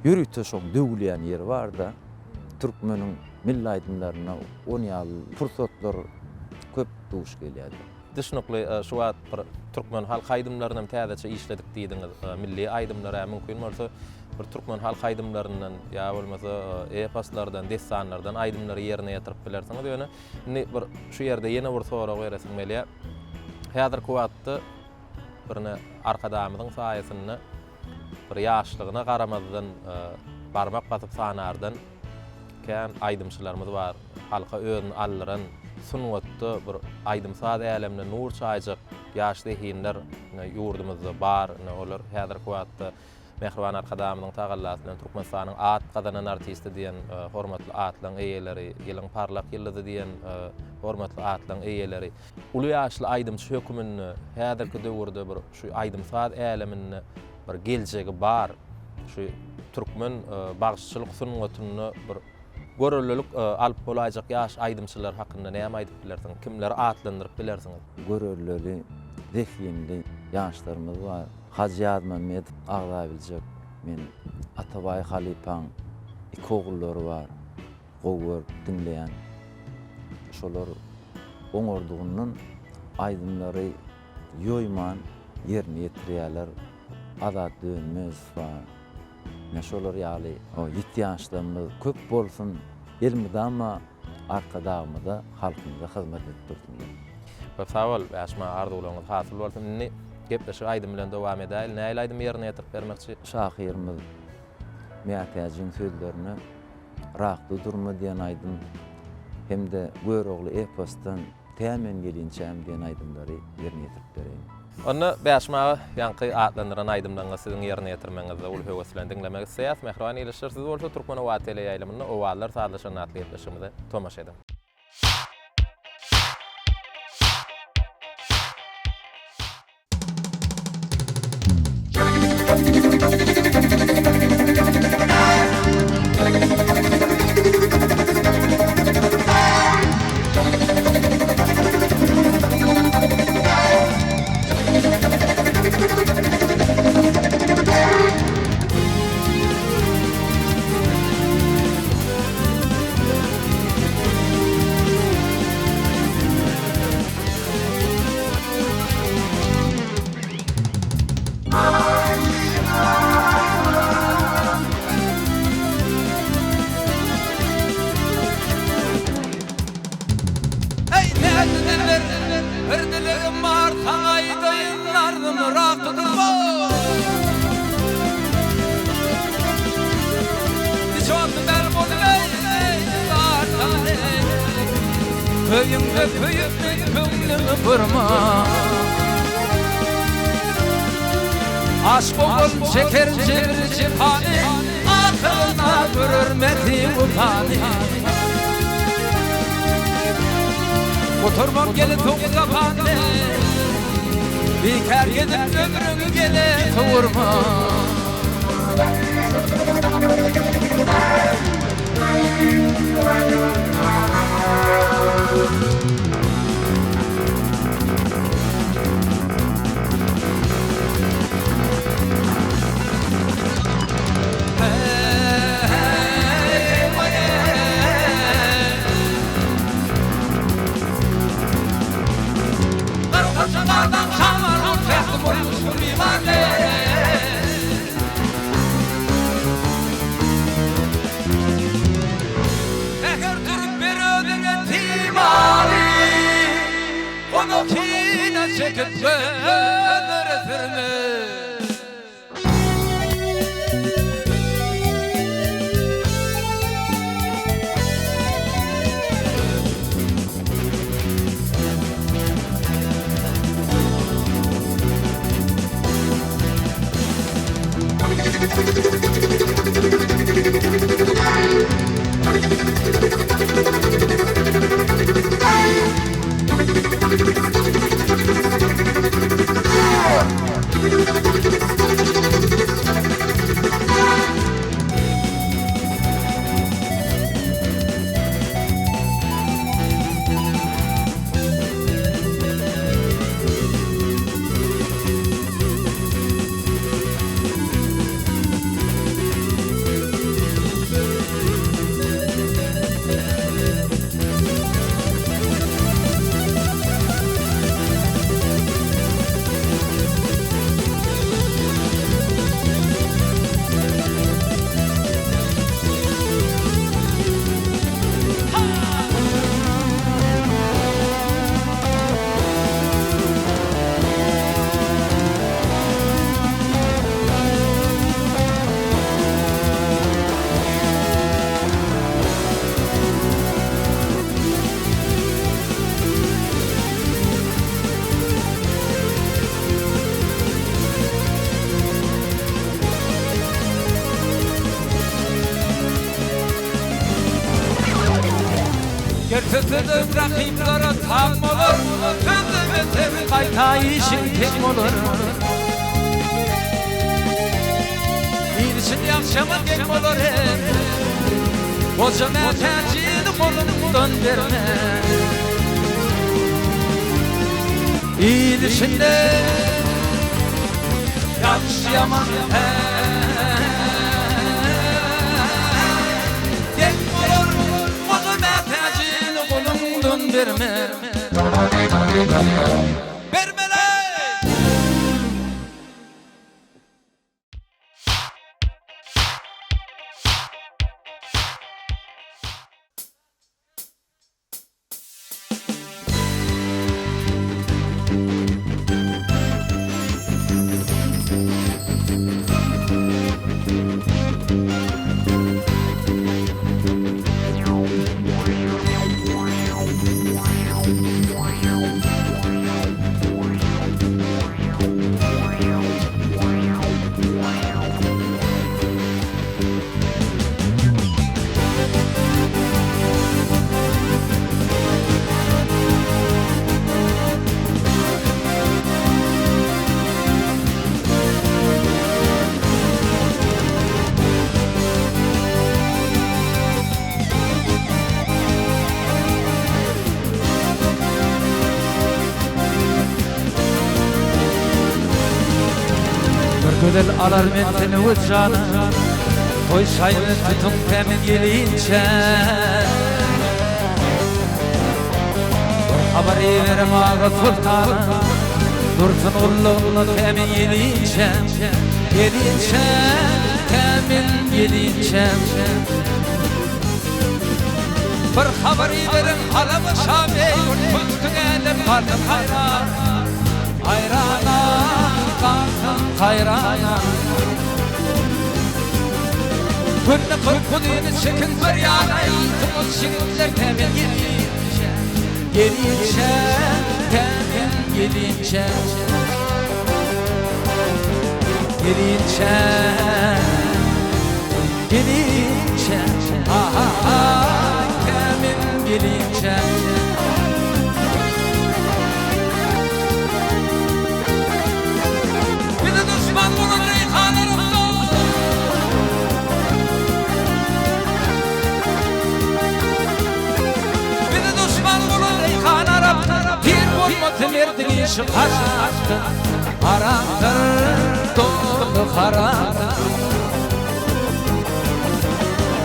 ýörite şoň döwülýän ýeri bar-da. Türkmeniň milli aýdymlarynda on ýaly pursatlar köp duş gelýär. Düşnükli, şu wagt bir türkmen halk aýdymlaryny hem täzeçe işledik diýdiňiz. Milli aýdymlar-a mümkin bolsa bir türkmen halk aýdymlaryndan ýa bolmasa eposlardan, dessanlardan aýdymlary ýerine ýetirip bilersiňiz. Ýöne indi bir şu ýerde ýene bir sorag beresim gelýär. Häzirki wagtda birine Arkadagymyzyň saýasynda bir ýaşlygyna garamazdan barmak basyp sanardan kän aýdymçylarymyz bar. Halka özüni aldyran, sungatda bir aýdym-saz älemine nur çaýjak ýaş zehinler ýurdumyzda bar. Ine, olar häzirki wagtda Mähriban Arkadagymyzyň tagallasy bilen Türkmenistanyň at gazanan artisti diýen hormatly atlaryň eýeleri, Ýylyň parlak ýyldyzy diýen hormatly atlaryň eýeleri. Uly ýaşly aýdymçy höküminde häzirki döwürde bir şu aýdym-saz äleminde bir geljegi bar, şu türkmen bagşyçylyk sungatynda bir görellilik alyp bolaýjak ýaş aýdymçylar hakynda näme aýdyp bilersiňiz? Kimleri atlandyryp bilersiňiz? Görellili. zehinli ýaşlarymyz bar. Hajy Ýazmämmedow agzabiljek men Atabaý halypaň iki ogullary bar gowy görüp diňleýän. Şolar oňardygyndan aýdymlary ýoýman ýerine ýetirýärler. Azat Dönmezow bar. Ine şolar ýaly ýiti ýaşlarymyz köp bolsun, elmydama Arkadagymyza, halkymyza hyzmat edip dursunlar. Köp sag bol, Bäşim aga, arzuwlaryňyz hasyl bolsun. Indi gepleşigi aýdym bilen dowam edäýeli. Nähili aýdym ýerine ýetirip bermekçi? Şahyrymyz Mätäjiň sözlerine Rakly durma diýen aýdym hem-de Görogly eposdan Tä men gelinçäm diýen aýdymlary ýerine ýetirip bereýin. Onda Bäşim aga, ýaňky atlandyran aýdymlaryňyzy siziň ýerine ýetirmegiňizde uly höwes bilen diňlemek isleýäs. Mähriban ildeşler, siz bolsa Türkmen owazy teleýaýlymynda Owazlar sazlaşanda atly gepleşigimize tomaşa ediň. Eý nätdiler bir dilegim bar saňa aýdaýyn arzym raky durma Hiç wagt bel bolup eý zar Öýüňde köýüp men köňlüňi burma. Aşk ogul çeker jebri jepany, Ahyrynda görer mesi wepany. Gutarmak gelip soňky gapany, Bikär gezip ömrüňi gele sowurma. Säher turup bir özüňe timary, Ony kine çekip gözlere sürme. Gelse-de rakyplara tam bolar, Sözleme sen gaýta işiň kem bolar. Il üçin ýagşama deň bolar hem, Goja mätäjini golundan berme. Il içinde ýagşy ýaman deň bolar. Goja mätäjini goluňdan berme. Bermeli! Bir gözel alar men seni öz jana, Toý şaýyny tutuň tämiz gelinçä. Bir habar iberiň aga soltana, Dursun gullugynda tämiz gelinçä. Gelinçäm, tämiz gelinçäm. Bir habar iberiň Halaba Şabeý, Köşgüň älem galsyn haýran, Haýrana galsyn haýrana. Günde kyrk guzyny çekiň bir ýana, Tutuş ýigitler tämiz gelinçä, Gelinçä, tämiz gelinçä. Gelinçä, gelinçä, ha-ha-ha, kämil gelinçä. Bizi duşman bolan reýhan arapda. Bizi duşman bolan reýhan arapda. Pir bolmasa merdiň işi haramdyr, haramdyr, doly haramdyr.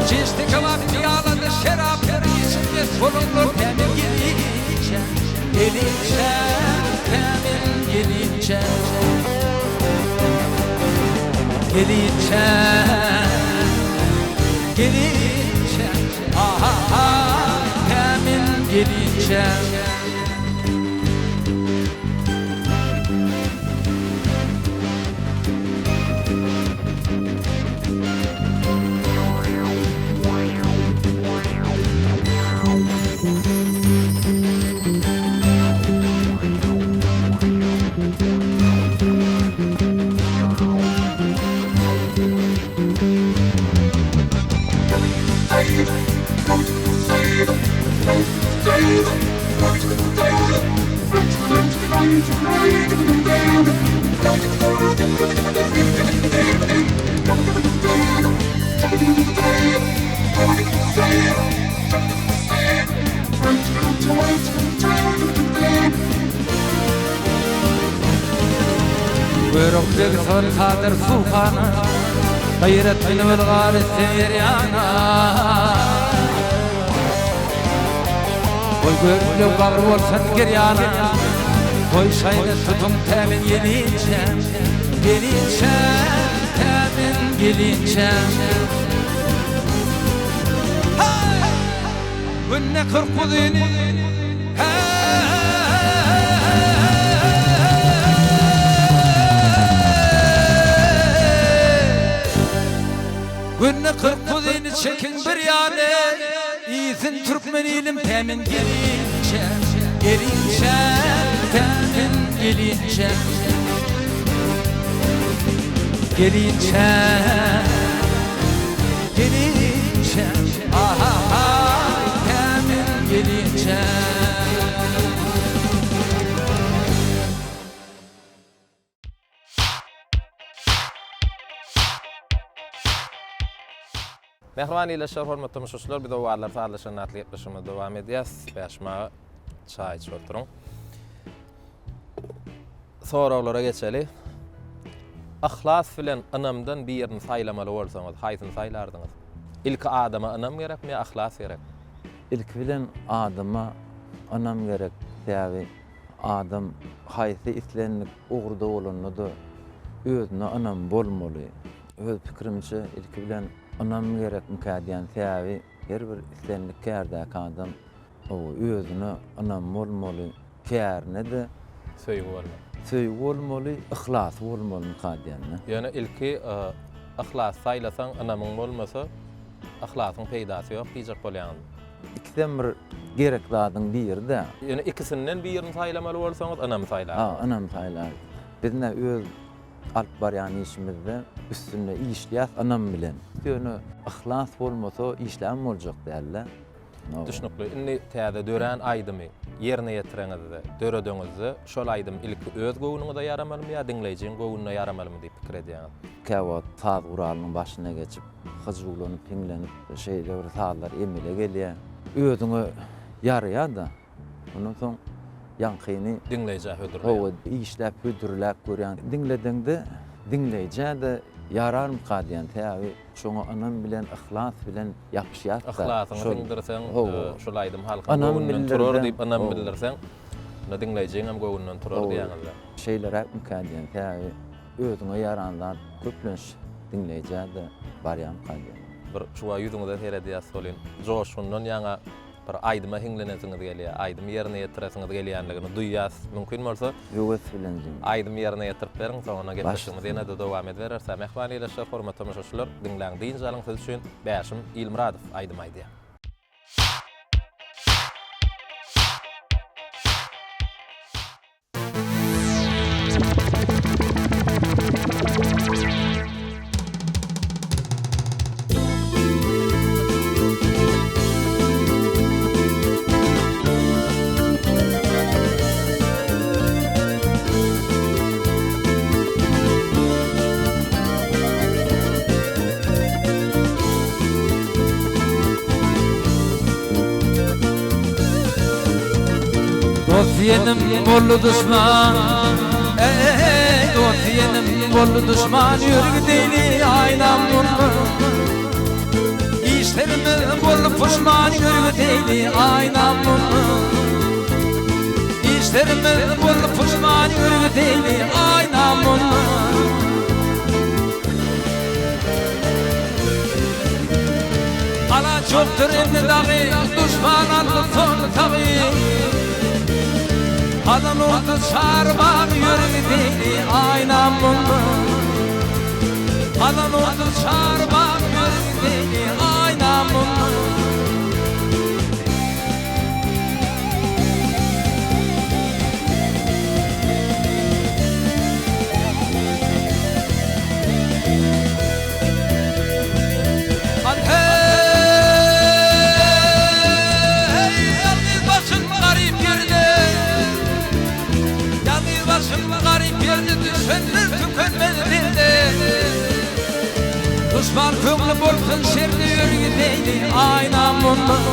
Çişdi kebap piýalada şerapdyr, içinde solanlar kämil gelinçä, gelinçä, kämil gelinçä. Gelinçä, gelinçä, ha-ha-ha, kämil gelinçä. Görogly beg soltadyr Suhana, Gaýrat bilen ylgar etse her ýana. Goý görogly bagry bolsun girýana, Goý şaýyny tutuň tämin gelinçä, Gelinçä, tämin gelinçä. Haý! Günde 40 guzyny, Günde 40 guzyny çekiň bir ýana, Iýsin türkmen ilim tämin gelinçä, Gelinçä, tämin gelinçä. Gelinçä, gelinçä, ha-ha-ha, tämin gelinçä. Mähriban ildeşler, hormatly tomaşaçylar, biz Owazlar sazlaşan atly gepleşigimizi dowam edýäs. Bäşim aga, çaý içip oturyň. Soraglara geçeli. Yhlas bilen ynamdan birini saýlamaly bolsaňyz, haýsyny saýlardyňyz? Ilki adama ynam gerekmi ýa yhlas gerek? Ilki bilen adama ynam gerek, sebäbi adam haýsy islendik ugurda bolanda-da özüne ynamy bolmaly. Öz pikirimçe ilki bilen ynam gerekmikä diýýän, sebäbi her bir islendik kärdäki adam Hawa, özüne ynamy bolmaly, kärine-de. Söýgi bolmaly. Söýgi bolmaly, yhlasy bolmalymyka diýende. Ýöne ilki yhlasy saýlasaň, ynamyň bolmasa, yhlasyň peýdasy ýok diýjek bolýaňyzmy? Ikisem bir gerek zadyň biri-dä. Ýöne ikisinden birini saýlamaly bolsaňyz, ynamy saýlardyňyz. Ha, ynamy saýlardym. Biz ine öz alyp barýan işimizde üstünde işleýäs ynam bilen. Ýöne yhlas bolmasa işläbem boljak däl-dä. Düşnükli. Indi täze dörän aýdymy ýerine ýetireňizde, döredeňizde şol aýdym ilki öz göwnüňize ýaramalymy ýa diňleýjiň göwnüne ýaramalymy diýip pikir edýäňiz? Käwagt saz guralynyň başyna geçip, hyjuwlanyp, hiňlenip şeýle bir sazlar emele gelýär. Özüňe ýaraýar-da. Ondan soň ýaňkyny Diňleýjä hödürleýäň. Hawa, işläp hödürläp görýäň. Diňledeňde diňleýjä-de ýararmyka diýýän. Sebäbi Şoňa ynam bilen, yhlas bilen ýapyşýas-da. Yhlasyňy siňdirseň, şol aýdym halkyň göwnünden turar diýip ynam bildirseň, onda diňleýjiňem göwnünden turar diýýäňiz-dä. Şeýleräkmikä diýen, sebäbi özüňe ýaran zat köplenç diňleýjä-de barýarmyka diýen. Bir şu wagt ýüzüňize seredýäs welin, joşgundan ýaňa Bir aýdyma hiňlenesiňiz gelýär, aýdym ýerine ýetiresiňiz gelýänligini duýýas. Mümkin bolsa, Höwes bilen jigim. Aýdym ýerine ýetirip beriň, soňunda gepleşigimizi ýene-de dowam edibereris. Mähriban ildeşler, hormatly tomaşaçylar, diňläň, dynç alyň, siz üçin Bäşim Ilmyradow aýdym aýdýar. Dost diýenim boldy duşman Eý dost diýenim boldy duşman Ýör gideýli aýnam mundan Işlerimiz boldy puşman Ýör gideýli aýnam mundan Işlerimiz boldy puşman Ýör gideýli aýnam mundan Alaç ýokdur indi dagy, Duşman aldy soltagy. Hazan urdy çar bagy, Ýör gideýli aýnam mundan. Hazan urdy çar bagy, Ýör gideýli aýnam mundan. Han heý, ýalňyz başym garyp ýerde, Ýalňyz başym garyp ýerde, Düşenler tükenmez derde. Duşman köňli bolsun şerde, Ýör gideýli aýnam mundan.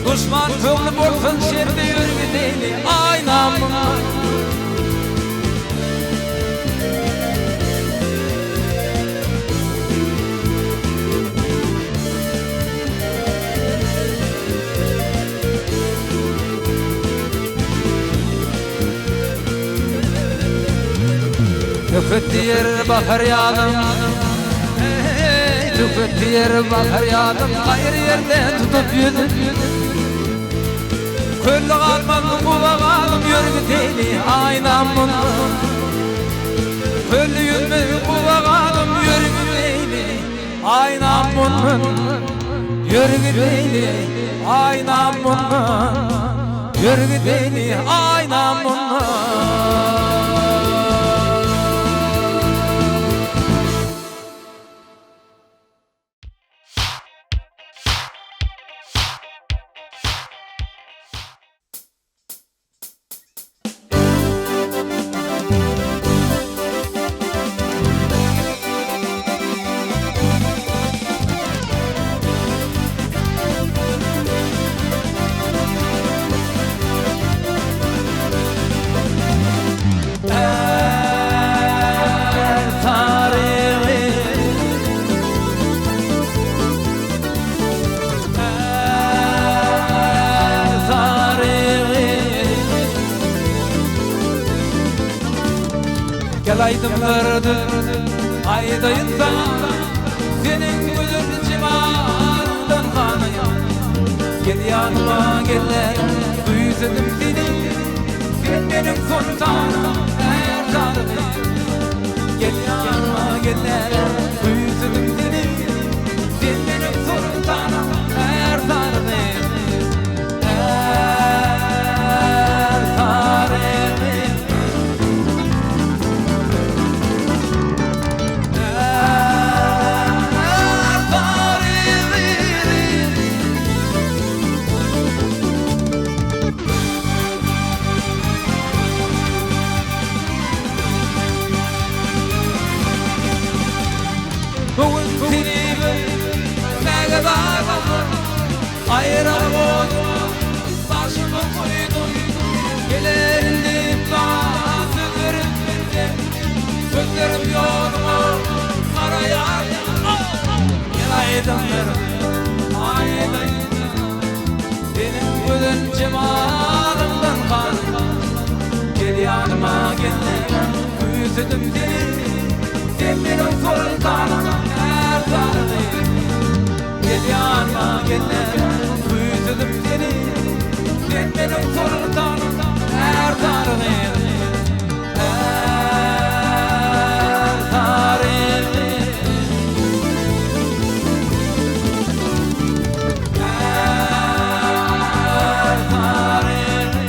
Duşman köňli bolsun şerde, Ýör gideýli aýnam mundan. Söhbet diýer bahar ýazym Söhbet diýer bahar ýazym Gaýry ýerde tutup ýüzüm Kölde galmaz guba galym Ýör gideýli aýnam mundan Kölde ýüzmez guba galym Ýör gideýli aýnam mundan Ýör gideýli aýnam mundan Ýör gideýli aýnam mundan. Gel aýdymlar düzüp aýdaýyn saňa Seniň gözel jemalyňdan ganaýyn Gel ýanyma gel küýsedim seni Sen meniň soltanym ärsaryny Gel ýanyma gel küýsedim seni Sen meniň soltanym ärsaryny Ärsaryny Bu gün seni görmäge barmadyk Aýralyk oduna başymy goýdum Gelerin diýip saňa söz berip bilsem Sözlerim ýoluňa garaýar Gel aýdymlar aýdaýyn Seniň gözel jemalyňdan ganyp Gel ýanyma gel Küýsedim seni Sen meniň soltanym ärsaryny Gel ýanyma gel Küýsedim seni Sen meniň soltanym ärsaryny Ärsaryny Ärsaryny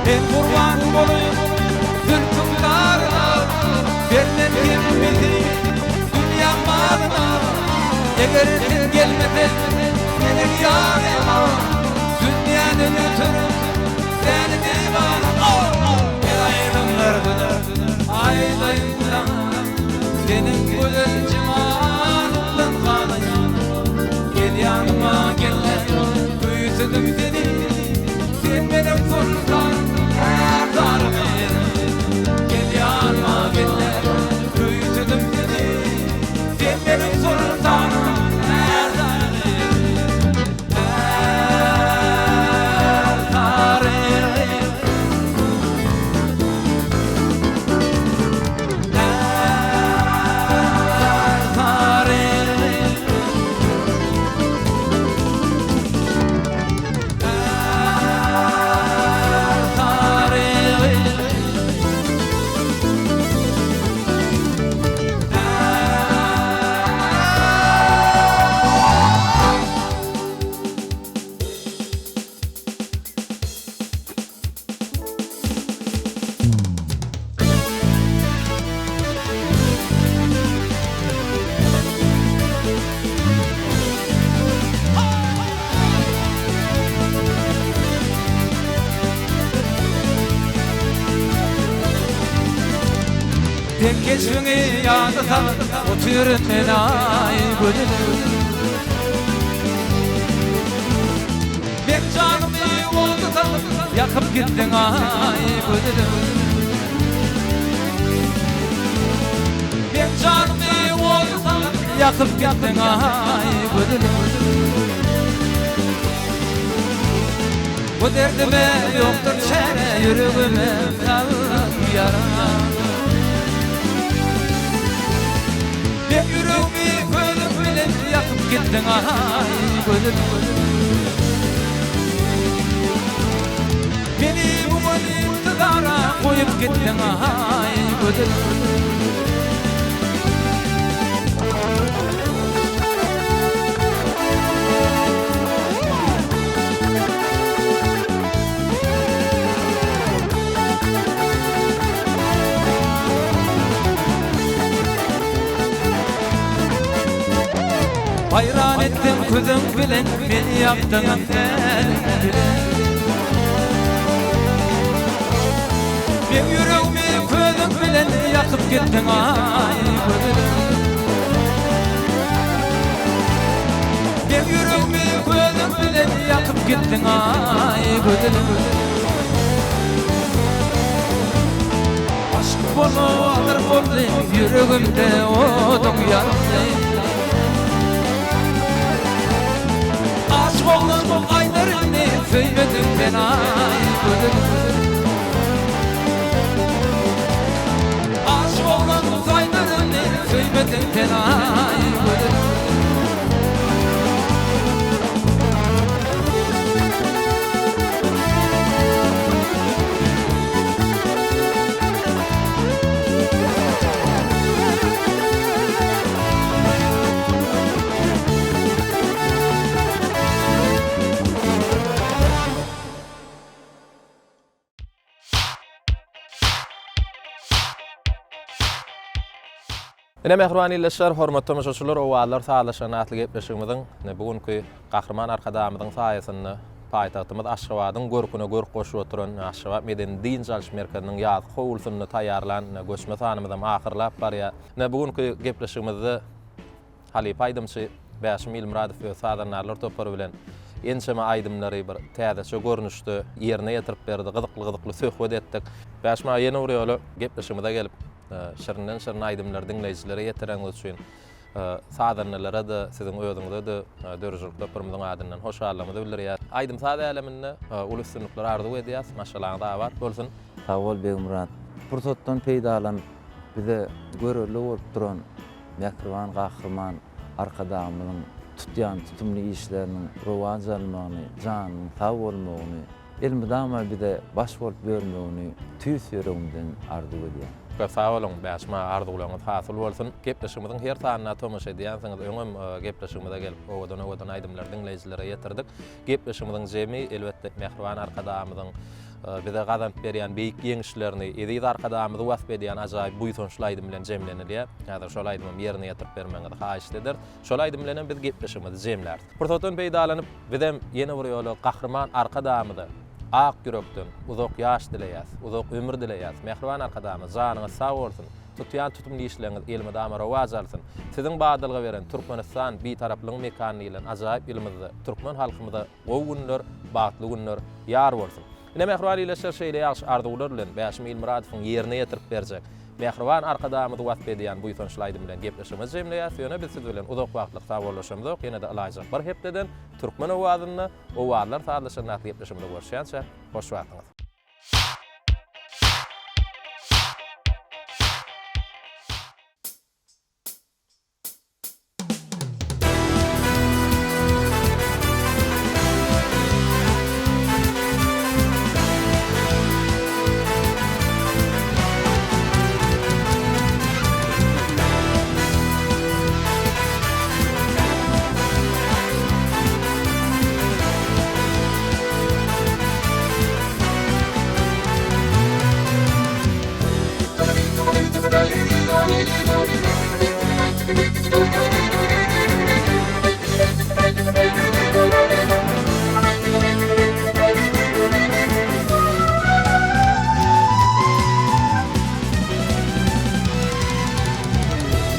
Men gurban bolaýyn zülpüň daryna, Senden kemmidi dünýäň baryna. Eger sen gelmeseň meniň ýanyma, Dünýäden öterin seni diwana. Gel aýdymlar düzüp aýdaýyn saňa, Seniň gözel jemalyňdan ganaýyn. Gel ýanyma gel küýsedim seni, Sen meniň soltan ärdarym. Gel ýanyma gel küýsedim seni, Sen meniň soltanym ärdarym. Ärdarym. Ärdarym. Ärdarym. Sen keşbiňi ýada salyp otyryn men aý gözelim. Meň janymy oda salyp ýakyp gitdiň aý gözelim. Meň janymy oda salyp ýakyp gitdiň aý gözelim. Bu derdime ýokdur çäre ýüregime saldyň ýara. Meň ýüregimi közüň bilen ýakyp gitdiň aý gözelim. Meni bu gün intizara goýup gitdiň aý. gözelim. Haýran etdiň közüň bilen meni ýakdyňam tälim bilen. Meň ýüregimi közüň bilen ýakyp gitdiň aý gözelim. Meň ýüregimi közüň bilen ýakyp gitdiň aý gözelim. Aşyk bolup agyr boldy ýüregimde oduň ýandy. Aşyk oglan aýdar indi söýmedim sen aý gözelim. Aşyk oglan aýdar indi söýmedim sen aý gözelim. Ine mähriban ildeşler, hormatly tomaşaçylar, Owazlar sazlaşygyna atly gepleşigimiziň ine bu günki Gahryman Arkadagymyzyň saýasynda paýtagtymyz Aşgabadyň görküne görk goşup oturan Aşgabat medeni-dynç alyş merkeziniň ýazky howlusynda taýýarlan ine göçme sanymyzam ahyrlap barýar. Ine bu günki gepleşigimizde halypa aýdymçy Bäşim Ilmyradow öz sazandarlar topary bilen ençeme aýdymlary bir täzeçe görnüşde ýerine ýetirip berdi, gyzykly-gyzykly söhbet etdik. Bäşim aga ýene bir ýola gepleşigimize gelip, şirinden-şirin aýdymlary diňleýjilere ýetireniňiz üçin sazandalara-da, siziň özüňize-de döredijilik toparymyzyň adyndan hoşallygymyzy bildirýäris. Aýdym-saz äleminde uly üstünlikler arzuw edýäris. Maşgalaňyz abat bolsun! Sag bol Begmyrat. Pursatdan peýdalanyp bize görelde bolup duran mähriban Gahryman Arkadagymyzyň tutýan tutumly işleriniň rowaç almagyny, janynyň sag bolmagyny, elmydama bize baş bolup ýörmegini tüýs ýüregimden arzuw edýän. Köp sag boluň, Bäşim aga arzuwlaryňyz hasyl bolsun. Gepleşigimiziň her sanyna tomaşa edýänsiňiz, öňem gepleşigimize gelip owadan owadan aýdymlary diňleýjilere ýetirdik. Gepleşigimiziň jemi elbetde Mähriban Arkadagymyzyň bize gazanyp berýän beýik ýeňişlerini, eziz Arkadagymyzy wasp edýän ajaýyp buýsançly aýdym bilen jemlenilýär. Häzir şol aýdymam ýerine ýetirip bermegiňizi haýyşt ederis. Şol aýdym bilenem biz gepleşigimizi jemläris. Pursatdan peýdalanyp, bizem ýene bir ýola Gahryman Arkadagymyza ak ýürekden uzak ýaş dileýäs, uzak ömür dileýäs. Mähriban Arkadagymyz, janyňyz sag bolsun, tutýan tutumly işleriňiz elmydama rowaç alsyn! Siziň badalga beren Türkmenistan, Bitaraplygyň mekany diýlen ajaýyp ýylymyzda türkmen halkymyza gowy günler, bagtly günler ýar bolsun! Ine, mähriban ildeşler, şeýle ýagşy arzuwlar bilen Bäşim Ilmyradowyň ýerine ýetirip berjek Mähriban Arkadagymyzy wasp edýän buýsançly aýdym bilen gepleşigimizi jemleýäs. Ýöne biz siz bilen uzak wagtlyk sagbollaşamzok, ýene-de ylaýjak bir hepdeden Türkmen owazynda Owazlar sazlaşanda atly gepleşigimizde görüşýänçä, hoş wagtyňyz.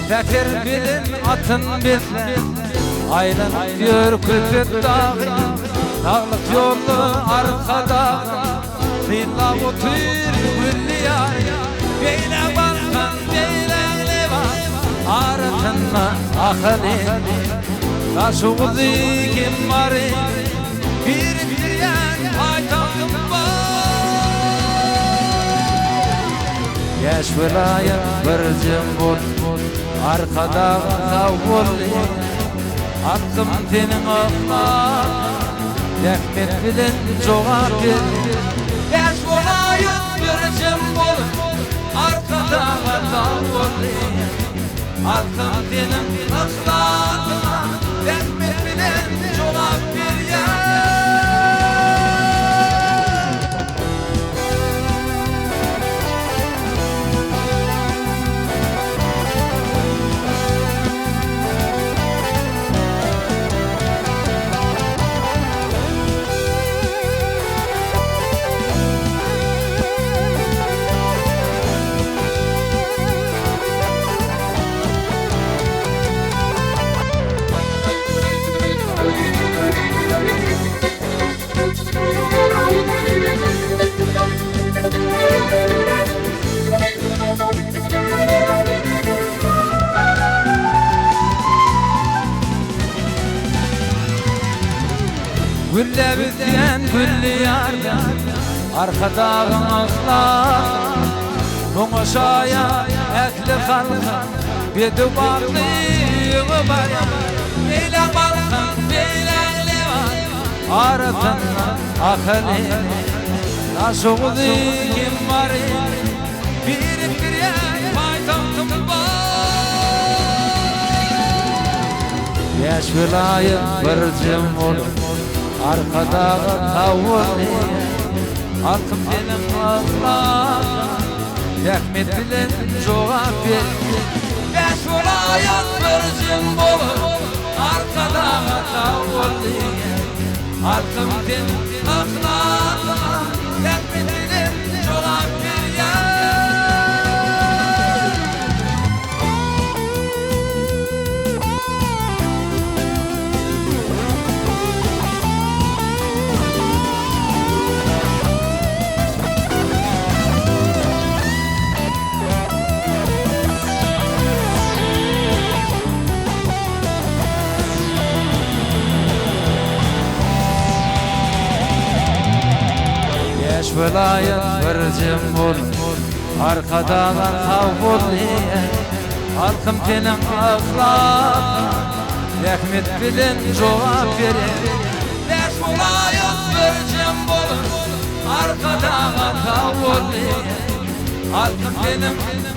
Säher bilen atyn besläp, Aýlanyp ýör Köpetdagy, Saglyk ýolda Arkadagym, Synlap otyr gülli ýary. Beýle Balkan, beýle Lebap, Arasynda Ahal eli. Daşoguzy hem Mary, Birikdirýän paýtagtym bar. Bäş welaýat bir jem bol, Arkadag sag bol diýip, Halkym seniň ykbalyňa Zähmet bilen jogap ber. Bäş welaýat bir jem bol, Arkadag. Arkadaga sag bol diýýän. Halkym seniň yhlasyňa zähmet bilen jogap berýär. Gülläp ösýän gülli ýarda Arkadagyň yhlasy Muňa şaýat ähli halkyň Bedew batly öňe barýar Beýle Balkan, beýle Lebap Arasynda Ahal ili Daşoguzy hem Maryny Birikdirýän paýtagtym bar. Bäş welaýat bir jem bolup, Arkadaga sag bol diýýär. Halkym seniň yhlasyňa Zähmet bilen jogap berýär. Bäş welaýat bir jem bolup, Arkadaga sag bol diýýär. Halkym seniň yhlasyňa Zähmet bilen jogap berýär. Bäş welaýat bir jem bolup, Arkadaga sag bol diýýän. Halkym seniň yhlasyňa Zähmet bilen jogap berýän. Bäş welaýat bir jem bolup, Arkadaga sag bol diýýän. Halkym seniň.